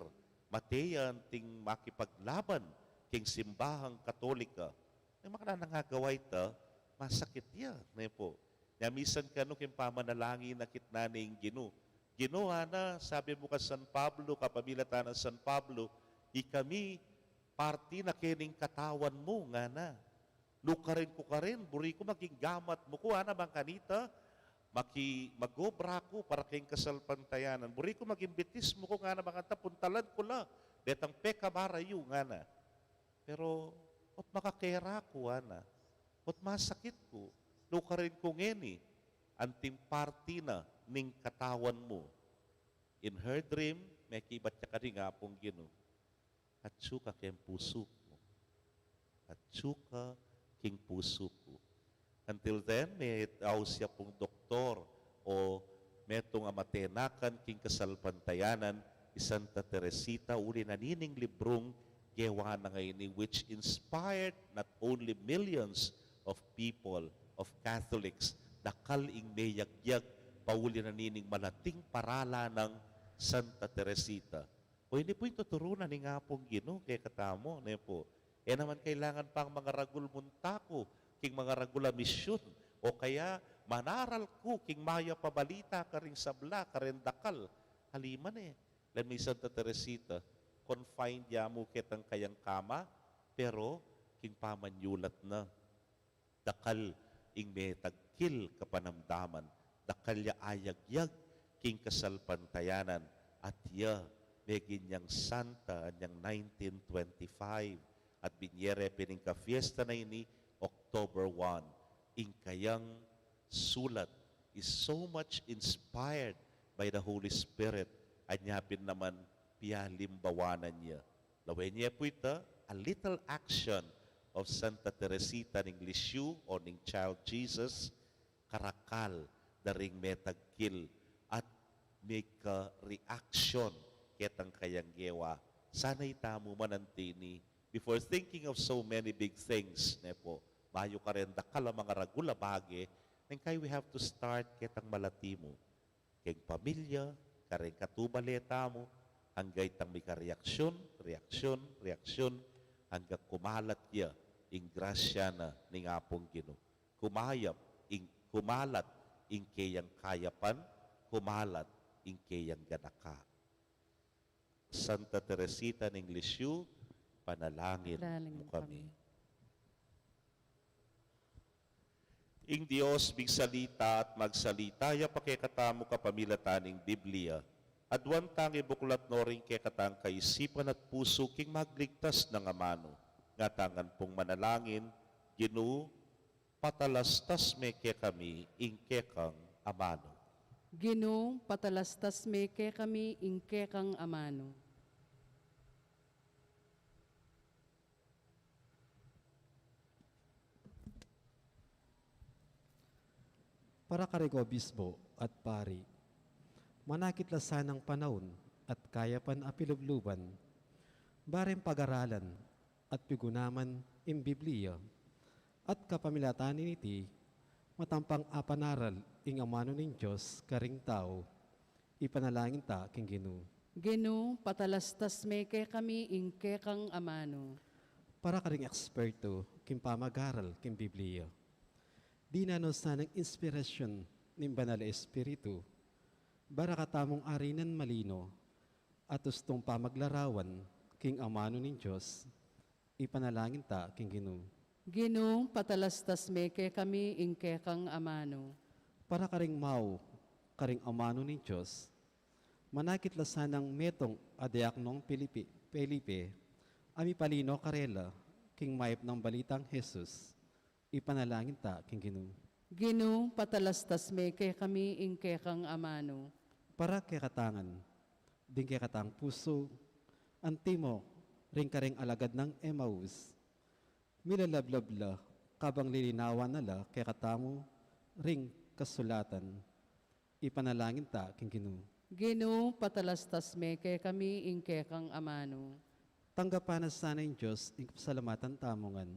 mate ya anting makipaglaban king simbahang Katolika. Ing makananu nang agawa ita, masakit ya, ne pu. Nya misan kanu king pamanalangin na kitnan ning Ginu. Ginu, ngana, sabi mu kang San Pablo, kapamilatan nang San Pablo, ikami parti na kening katawan mu, ngana. Nukarin ku karin, buri ku maging gamat mu ku, ngana, bang kanita, maki-, mag-obra ku para king kasalpantayanan. Buri ku maging bitis mu ku, ngana, bang kanita, puntalan ku la detang pekamarayu, ngana. Pero, ot makakera ku, ngana, ot masakit ku, nukarin ku ngeni, anting parti na ning katawan mu. In her dream, mekibat ya kanu ing Apung Ginu, atyu ka king pusu ku. Atyu ka king pusu ku. Until then, meaus ya pung doktor o metung a matenakan king kasalpantayanan, i Santa Teresita, uli na nining librung gewa na ngeni, which inspired not only millions of people, of Catholics, dakal ing meyagyag pauli na nining malating paralan nang Santa Teresita. O ini pu ing tuturunan ning Apung Ginu kekatamu, ne pu. E naman kailangan pang mangaragul munta ku king mangaragul a misyun, o kaya manaral ku king mayap a balita karing sabla, kareng dakal. Ali man e, lawen mi i Santa Teresita, confined ya mu ketang kayang kama, pero king pamanyulat na, dakal ing metagkil kapanamdaman, dakal ya ayagyag king kasalpantayanan, at ya meging yang santa anyang nineteen twenty-five, at binie re pin ing kafiesta na ini October one. Ing kayang sulat is so much inspired by the Holy Spirit, anya pin naman pialimbawanan ya. Lawen ye pu ita, a little action of Santa Teresita ning Lisieux o ning Child Jesus, karakal da ring metagkil at mika-reaction ketang kayang gewa. Sana itamu man anti ini, before thinking of so many big things, ne pu, bayu kareng dakal a mangaragul a bage, neng kai we have to start ketang malati mu. Keng pamilya, kareng katubale tamu, angga itang mika-reaction, reaction, reaction, angga kumalat ya ing grasya na ning Apung Ginu. Kumayap ing, kumalat ing keyang kayapan, kumalat ing keyang ganaka. Santa Teresita ning Lisieux, panalangin mu kami. Ing Dios migsalita at magsalita ya pa kekatamu kapamilatan ning Biblia. Aduan tang ibuklat no ring kekatang kaisipan at pusu king magligtas nang amanu. Ngatamu ngan pung manalangin, Ginu, patalastas me kekami ing kekang amanu. Ginu, patalastas me kekami ing kekang amanu. Para karing obispo at pari, manakit la sanang panaun at kayapan a pilubluban, bareng pagaralan at pigunaman ing Biblia, at kapamilatan niti, matampang apanaral ing amanu ning Dios karing tau. Ipanalangin ta king Ginu. Ginu, patalastas me kekami ing kekang amanu. Para karing eksperto king pamagaral king Biblia, dinan no sanang inspirasyun ning Banal a Espiritu, bara katamung arinan malino at ustung pamaglarawan king amanu ning Dios. Ipanalangin ta king Ginu. Ginu, patalastas me kekami ing kekang amanu. Para karing mau karing amanu ning Dios, manakit la sanang metung a diaknong Felipe, Felipe, a mipalino karela king mayap nang balitang Jesus. Ipanalangin ta king Ginu. Ginu, patalastas me kekami ing kekang amanu. Para kekatang ngan, ding kekatang pusu, antimo ring karing alagad nang Emmaus, milalablab la kabang lilinawan na la kekatamu ring kasulatan. Ipanalangin ta king Ginu. Ginu, patalastas me kekami ing kekang amanu. Tanggapan na sana ning Dios ing kapasalamatan tamu ngan.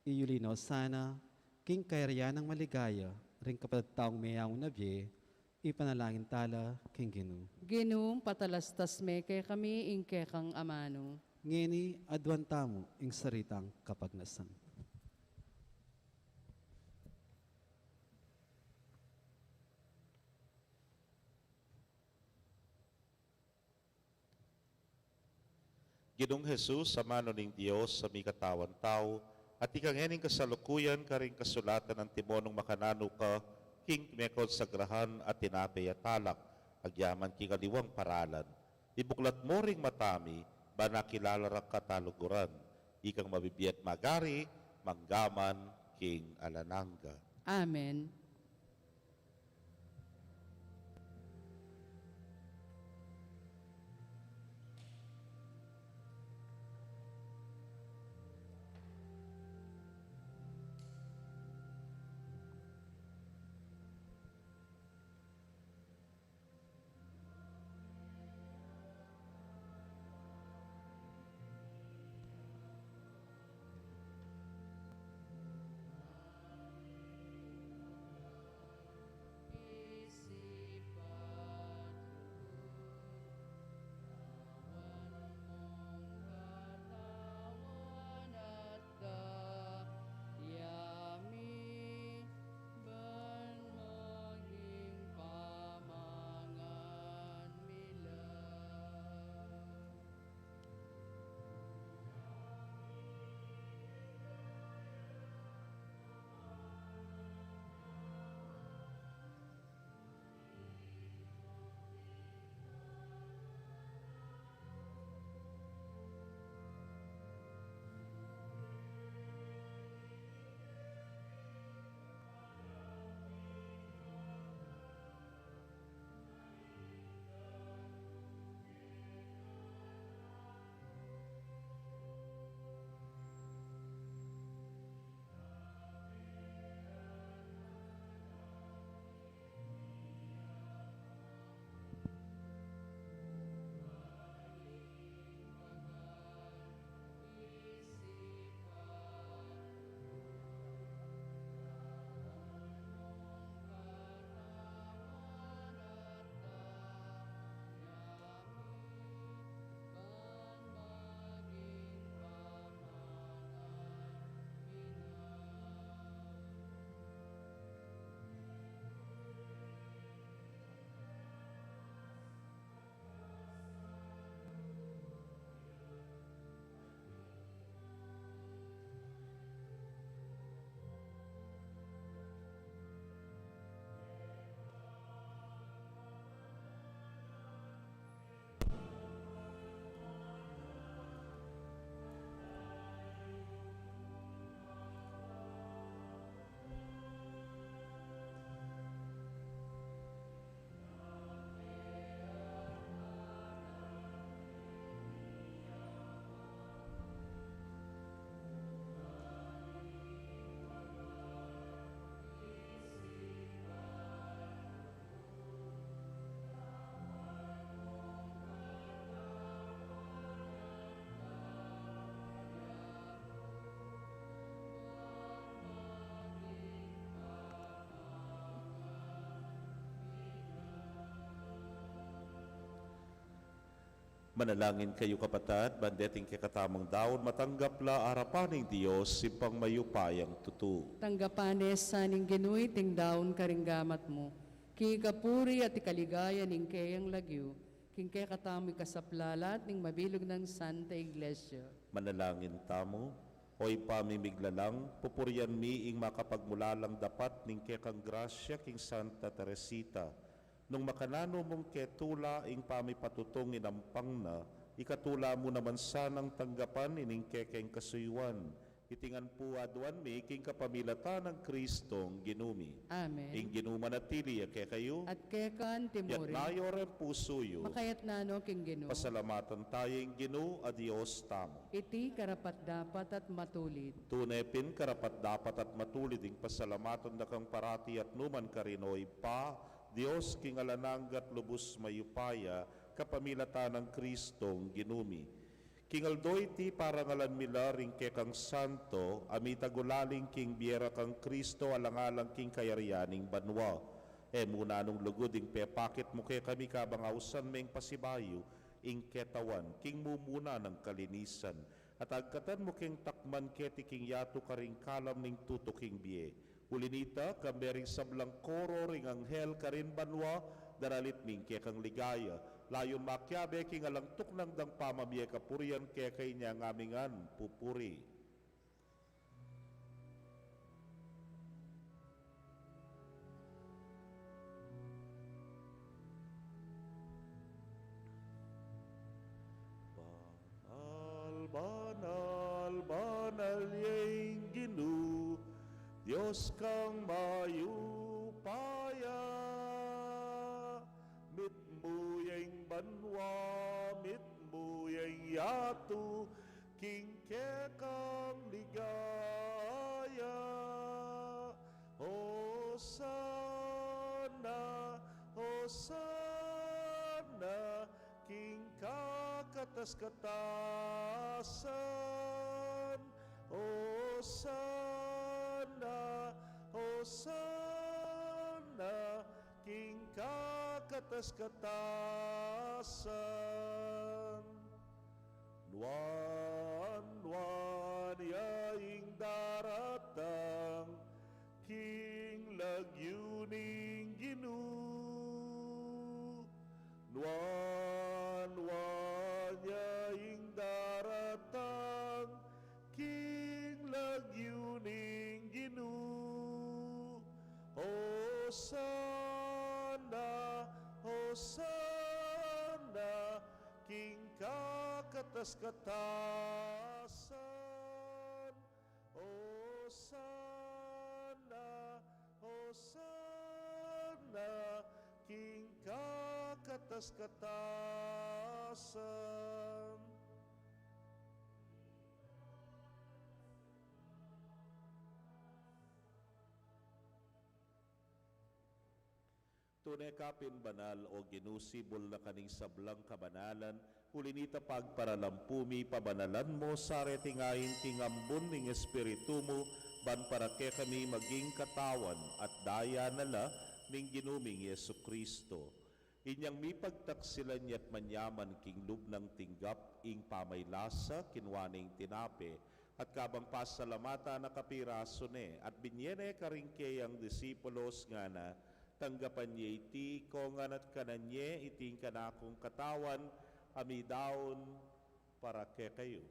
Iyuli no sana king kayarian nang maligaya ring kapatad tang meyaun na bie, Ipanalangin tala king Ginu. Ginu, patalastas me kekami ing kekang amanu. Ngeni, aduan tamu ing saritang kapagnasan. Ginung Jesus, amanu ning Dios a mikatawan tau, at ika ngening kasalukuyan karing kasulatan antimong makananu ka king mekonsagrahan a tinape at alak, agyaman king aliwang paralan. Ibuklat mu ring mata mi, ban akilala ra ka taluguran, ikang mabibie at magari, manggaman king alang angga. Amen. Daya mi ban maging pamangan mi la. Manalangin kayu, kapatad, ban deting kekatamung daun matanggap la arapan ning Dios, Ibpang mayupayang tutu. Tanggapan ne sa ning Ginu iting daun karing gamat mu, king ikapuri at ikaligaya ning keyang lagyu, king kekatamu ikasaplalat ning mabilug nang Santa Iglesia. Manalangin tamu. O Ibpa mi miglalang, pupurian mi ing makapagmulalang dapat ning kekang grasya king Santa Teresita. Nung makananu mung ketula ing pamipatutung inampang na, ikatula mu naman sanang tanggapan ining kekeng kasuyuan. Iti ngan pu aduan mi king kapamilatan nang Kristong Ginu mi. Amen. Ing Ginu manatili ya kekayu. At keka antimurin. Itas yu ring pusu yu. Makaitas no king Ginu. Pasalamatan taya ing Ginu a Dios tamu. Iti karapat-dapat at matulid. Tune pin karapat-dapat at matulid ing pasalamatan da kang parati at nukarin man, O Ibpa, Dios king alang angga at lubus mayupaya, kapamilatan nang Kristong Ginu mi. King aldo iti parangalan mi la ring kekang santo, a mitagulaling king bie ra kang Kristo alang-alang king kayarian ning banua. E mu nanung lugud ing pepakit mu kekami kabang ausan meng pasibayu ing ketawan king mumuna nang kalinisan, at agkatan mu keng takman keti king yatu karing kalam ning tutuking bie. Uli nita, kambe ring sablang koro ring anghel karin banua, daralit mi ing kekang ligaya, layun makiabe king alang tuknang dang pamamie kapurian keka inya ngan mi ngan pupuri. Banal, banal, banal ya ing Ginu, Dios kang mayupaya. Mitmu ya ing banua, mitmu ya ing yatu, king kekang ligaya. Hosana, Hosana, king kakatas-katasan. Hosana, Hosana, king kakatas-katasan. Nuan-nuan ya ing daratang king lagyu ning Ginu. Nuan-nuan ya ing daratang king lagyu ning Ginu. Hosana, Hosana, king kakatas-katasan. Hosana, Hosana, king kakatas-katasan. Tune ka pin banal, o Ginu, sibul na ka ning sablang kabanalan, uli nita pagparalampu mi, pabanalan mu sa reting ain king ambun ning Espiritu mu, ban para kekami maging katawan at daya na la ning Ginu ming Jesucristo. Inyang mipagtaksilan ya't manyaman king lub nang tinggap ing pamaylasa, kinua ne ing tinape, at kabang pasalamatan na kapirasu ne, at binye ne karing keyang disipulos ngana, tanggapan ye iti ikongan at kanan ye, iti ing kanakung katawan, a midaun para kekayu.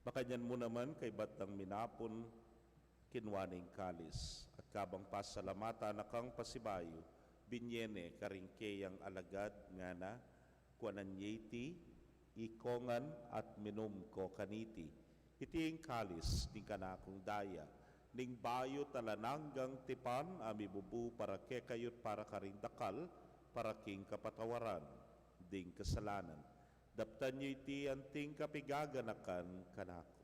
Makanyan mu naman, kaybat nang minapun, kinua ne ing kalis, at kabang pasalamatan na kang pasibayu, binye ne karing keyang alagad, ngana, kuanan ye iti ikongan at minum ko kaniti. Iti ing kalis ning kanakung daya, ning bayu at alang anggang tipan, a mibubu para kekayu't para karing dakal, para king kapatawaran ding kasalanan. Daptan yu iti anting kapigaganakan kanaku.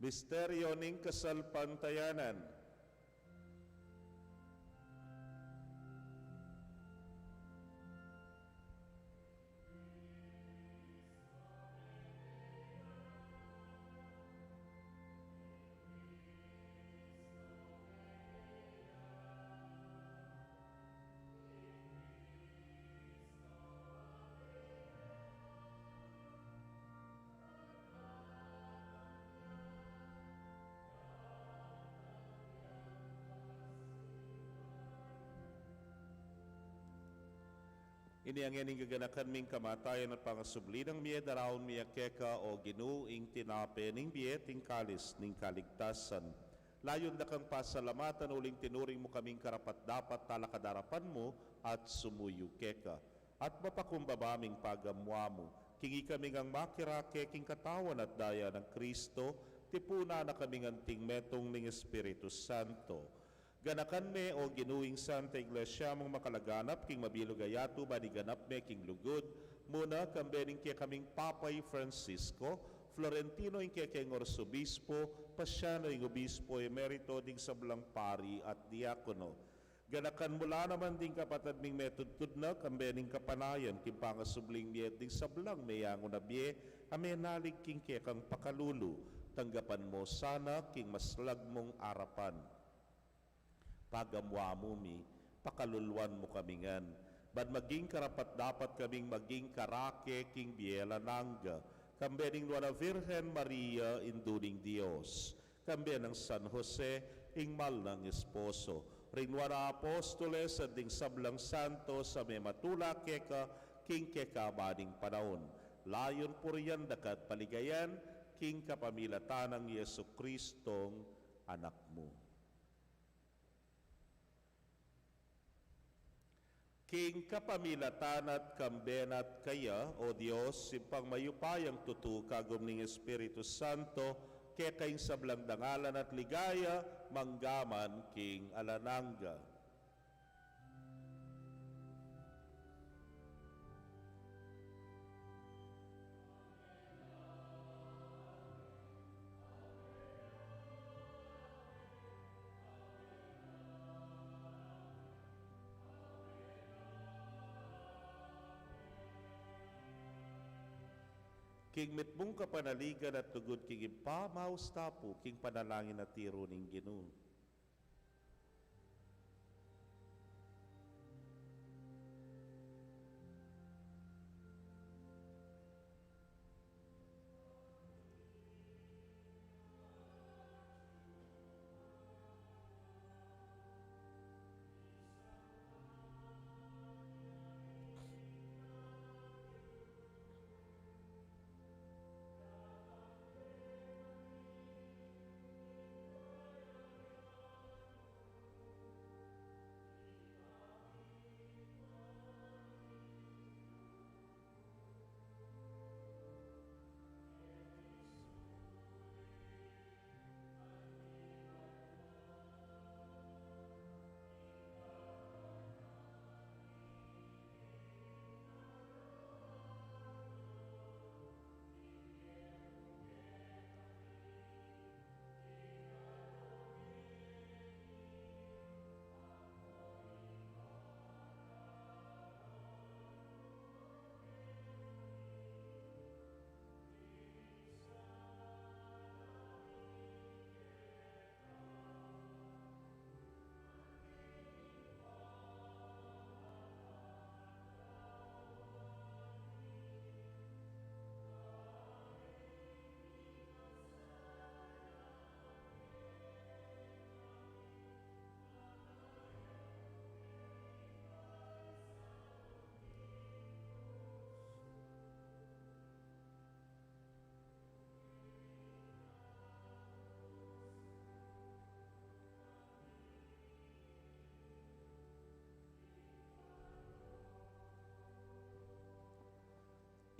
Misteryo ning kasalpantayanan. Inya ngening gaganakan ming kamatayan at pangasubli nang mie, daraun mi keka, O Ginu, ing tinape ning bie, at ing kalis ning kaligtasan. Layun da kang pasalamatan uling tinuring mu kaming karapat-dapat talakad king arapan mu at sumuyu keka. At mapakumbaba ming pagamuamu, king ikami ngang makirake king katawan at daya nang Kristo, tipunan na kaming anting metung ning Espiritu Santo. Ganakan me, O Ginu, ing Santa Iglesia mung makalaganap king mabilug a yatu, ban iganap me king lugud mu na, kambe ning kekaming Papa i Francisco, Florentino ing kekeng Arsobispo, Paciano ing Obispo Emerito, ding sablang pari at diakono. Ganakan mu la naman ding kapatad ming metudtud na, kambe ning kapanayan king pangasubling mie, ding sablang meyangu na bie a menalig king kekang pakalulu. Tanggapan mu sana king maslag mung arapan. Pagamuamu mi, pakaluluan mu kami ngan, ban maging karapat-dapat kaming maging karake king bie alang angga, kambe ning Nuan a Virgen Maria, Indu ning Dios, kambe nang San Jose, ing mal nang esposo, ring Nuan a Apostoles, at ding sablang santos a mematula keka king kekaban ning panaun. Layun purian da ka at paligayan king kapamilatan nang Jesucristong Anak mu. King kapamilatan na at kambe na at kaya, O Dios, Ibpang mayupayang tutu, kagum ning Espiritu Santo, keka ing sablang dangalan at ligaya, mangga man king alang angga. King mitmung kapanaligan at lugud king Ibpa, maus ta pu king panalangin a tiru ning Ginu.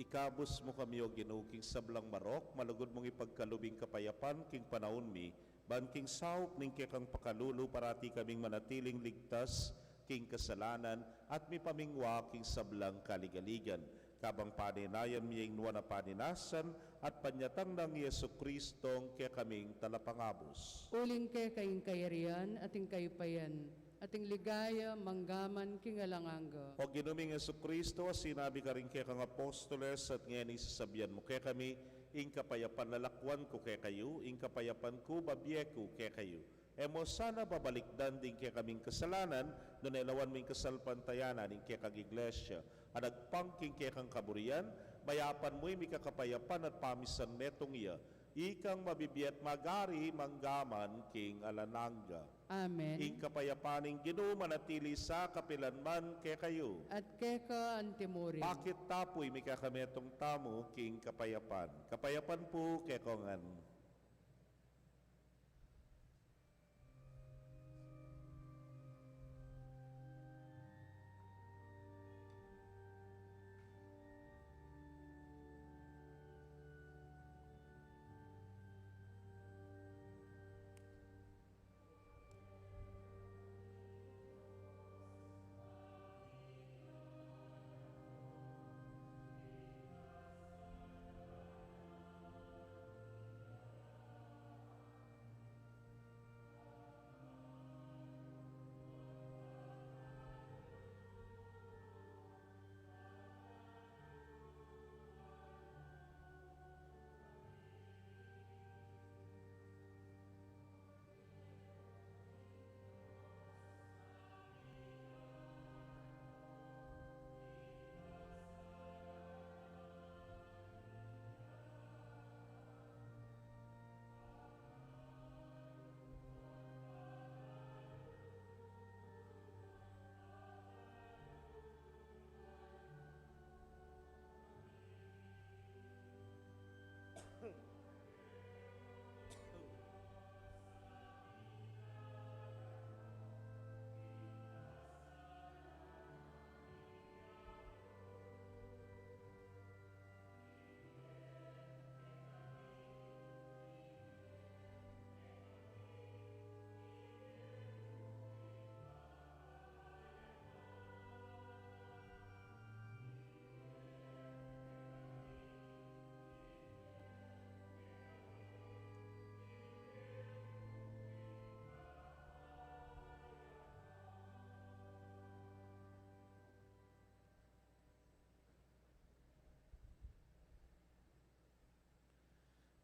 Ikabus mu kami, O Ginu, king sablang marok, malugud mung ipagkalub ing kapayapan king panaun mi, ban king saup ning kekang pakalulu parati kaming manatiling ligtas king kasalanan at mipamingwa king sablang kaligaligan. Kabang panenayan mi ing nuan a paninasan at panyatang nang Jesucristong kekaming Talapangabus. Uling keka ing kayarian at ing kayupayan at ing ligaya manggaman king alang angga. O Ginu ming Jesucristo, a sinabi karing kekang apostoles, at ngeni sasabian mu kekami, ing kapayapan lalakwan ku kekayu, ing kapayapan ku babie ku kekayu. E mu sana babalikdan ding kekaming kasalanan, nune lawan mu ing kasalpantayanan ning kekang Iglesia a nagpang king kekang kaburian, mayapan mu ing mikakapayapan at pamisan metung ya, Ikang mabibie at magari mangga man king alang angga. Amen. Ing kapayapan ning Ginu manatili sa kapilan man kekayu. At keka antimurin. Pakit tapuy, mika kametung tamu king kapayapan. Kapayapan pu kekongan.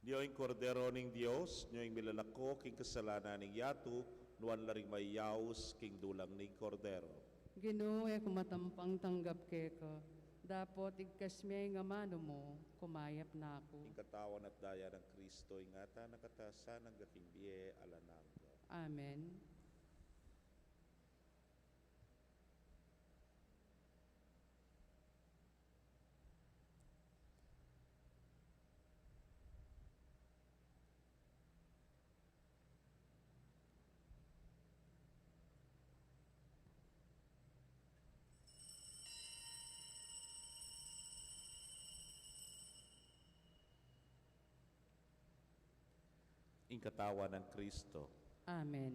Nyo ing Kordero ning Dios, nyo ing milalako king kasalanan ning yatu, nuan la ring mayaus king dulang ning Kordero. Ginu, e ku matampang tanggap keka, dapot igkas me ing amanu mu, kumayap na ku. Ing katawan at daya nang Kristo, ingatan na katasan angga king bie alang angga. Amen. Ing katawan nang Kristo. Amen.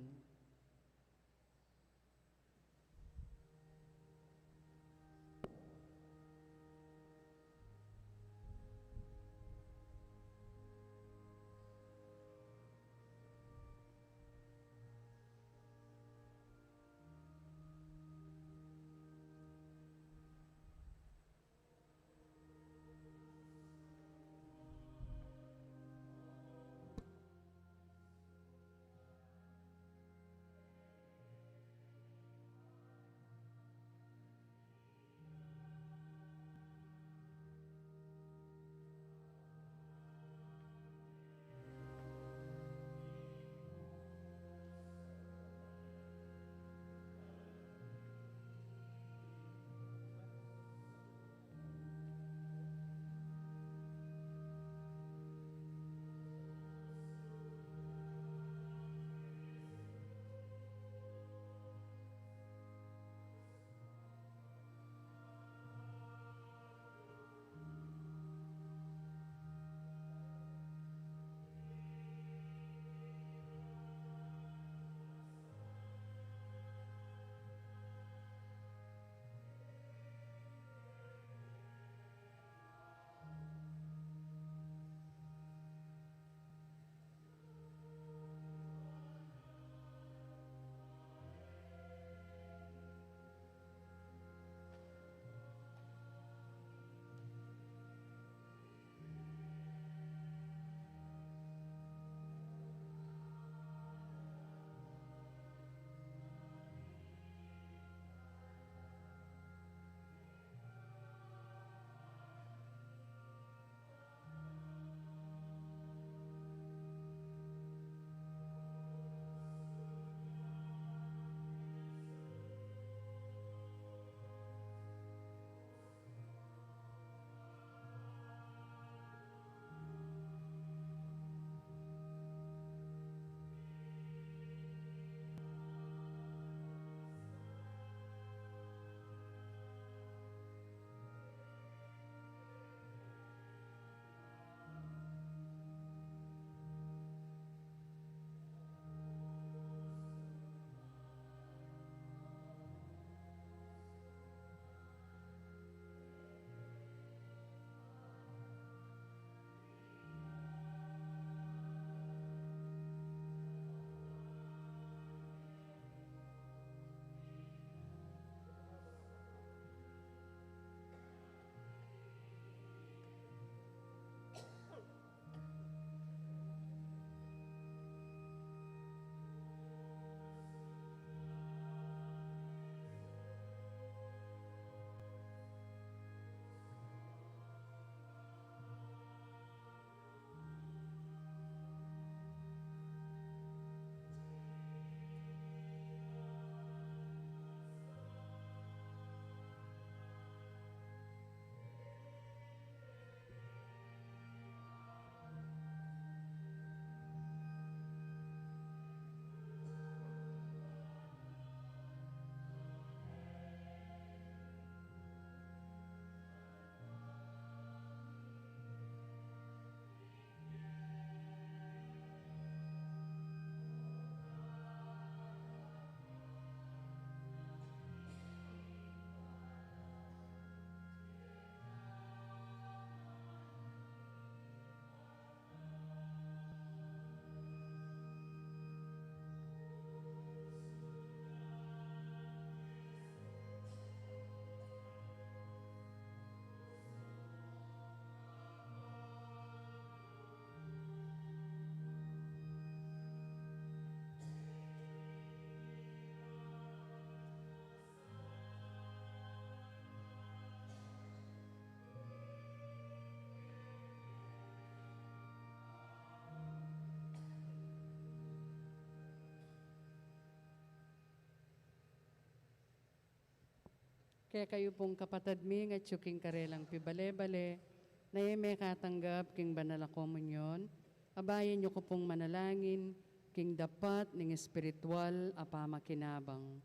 Kekayu pung kapatad mi, ngatsu king karelang pibale-bale, na e mekatanggap king banal a komunyon, abayan yu ku pung manalangin king dapat ning espiritual a pamakinabang.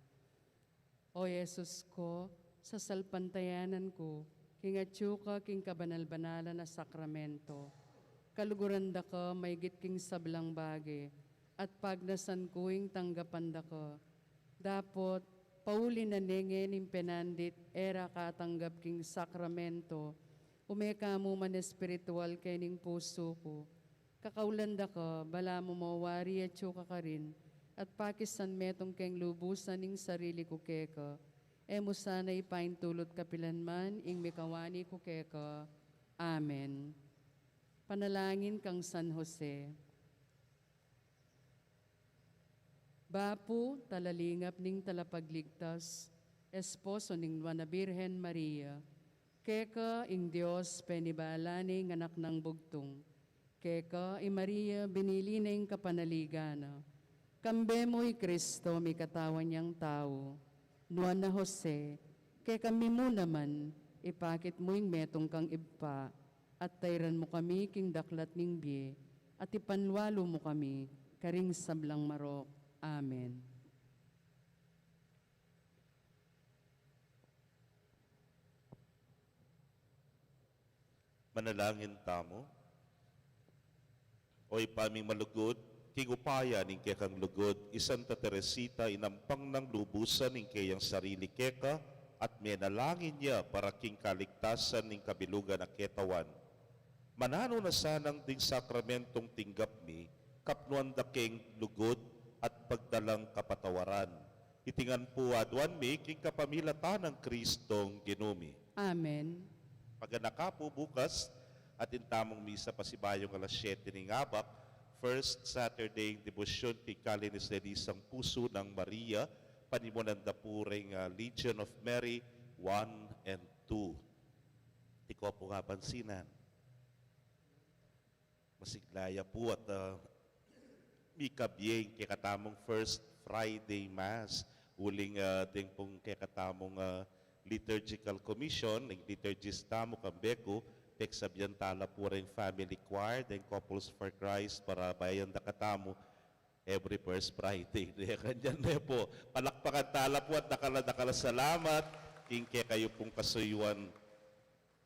O Jesus ku, sasalpantayanan ku king atsu ka king kabanal-banalan a sakramento. Kaluguran da ka maigit king sablang bage, at pagnasan ku ing tanggapan da ka. Dapot, pauli na neng ing penandit e ra katanggap king sakramento, ume ka mu man espiritual kening pusu ku. Kakaulan da ka, balamu mawari atsu ka karin, at pakisan metung keng lubusan ing sarili ku keka. E mu sana ipaintulut kapilan man ing mikawani ku keka. Amen. Panalangin kang San Jose. Bapu, talalingap ning Talapagligtas, esposo ning Nuan a Birhen Maria, keka ing Dios penibala ne ing Anak nang Bugtung, keka i Maria binili ne ing kapanaligan na, kambe mu i Kristo mikatawan yang tau. Nuan a Jose, kekami mu naman, ipakit mu ing metung kang ibpa, at tairan mu kami king daklat ning bie, at ipanlualu mu kami karing sablang marok. Amen. Manalangin tamu. O Ibpa ming malugud, king upaya ning kekang lugud, i Santa Teresita inampang nang lubusan ing keyang sarili keka, at menalangin ya para king kaligtasan ning kabilugan a ketawan. Mananu na sanang ding sakramentong tinggap mi, kapnuan da keng lugud at pagdalang kapatawaran. Iti ngan pu aduan mi king kapamilatan nang Kristong Ginu mi. Amen. Paganaka pu bukas, atin tamung misa pasibayung alas siyete ning abak, first Saturday ing debosyon kay Kalinis de Lisang Pusu nang Maria, panimunan da pu ring, ah, Legion of Mary one and two. Tiko pu nga bansinan. Masigla ya pu at, ah, mikabie ing kekatamung First Friday Mass. Uling, ah, deng pung kekatamung, ah, liturgical commission, ing liturgist tamu, kambe ku, peksabian tala pu ring family choir, deng Couples for Christ, para bayan da katamu every first Friday. Deng kanyan ne pu. Palakpakan tala pu at dakal a dakal a salamat king kekayu pung kasuyuan.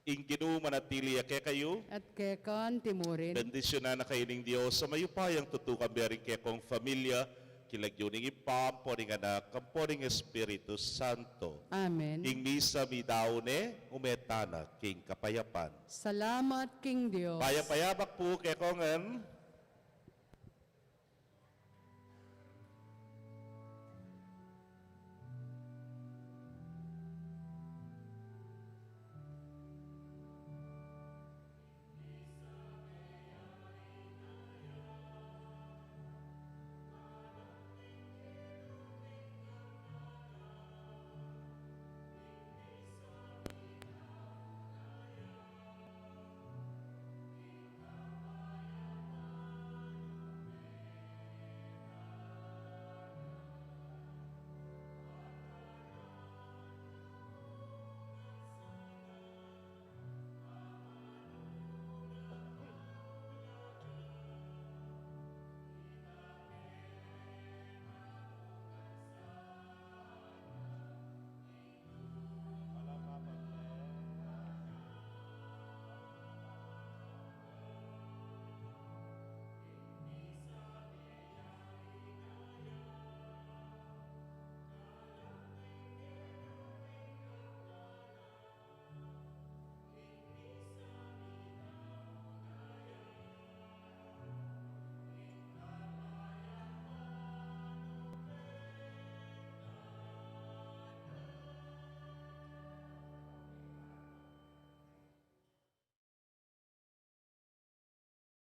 Ing Ginu manatili ya kekayu. At keka naman murin. Bendisyunan na kayu ning Dios a mayupayang tutu, kambe ring kekong familia, king lagyu ning Ibpa, ampo ning Anak, ampo ning Espiritu Santo. Amen. Ing misa midaun ne, ume tana king kapayapan. Salamat king Dios. Payap a abak pu kekongan.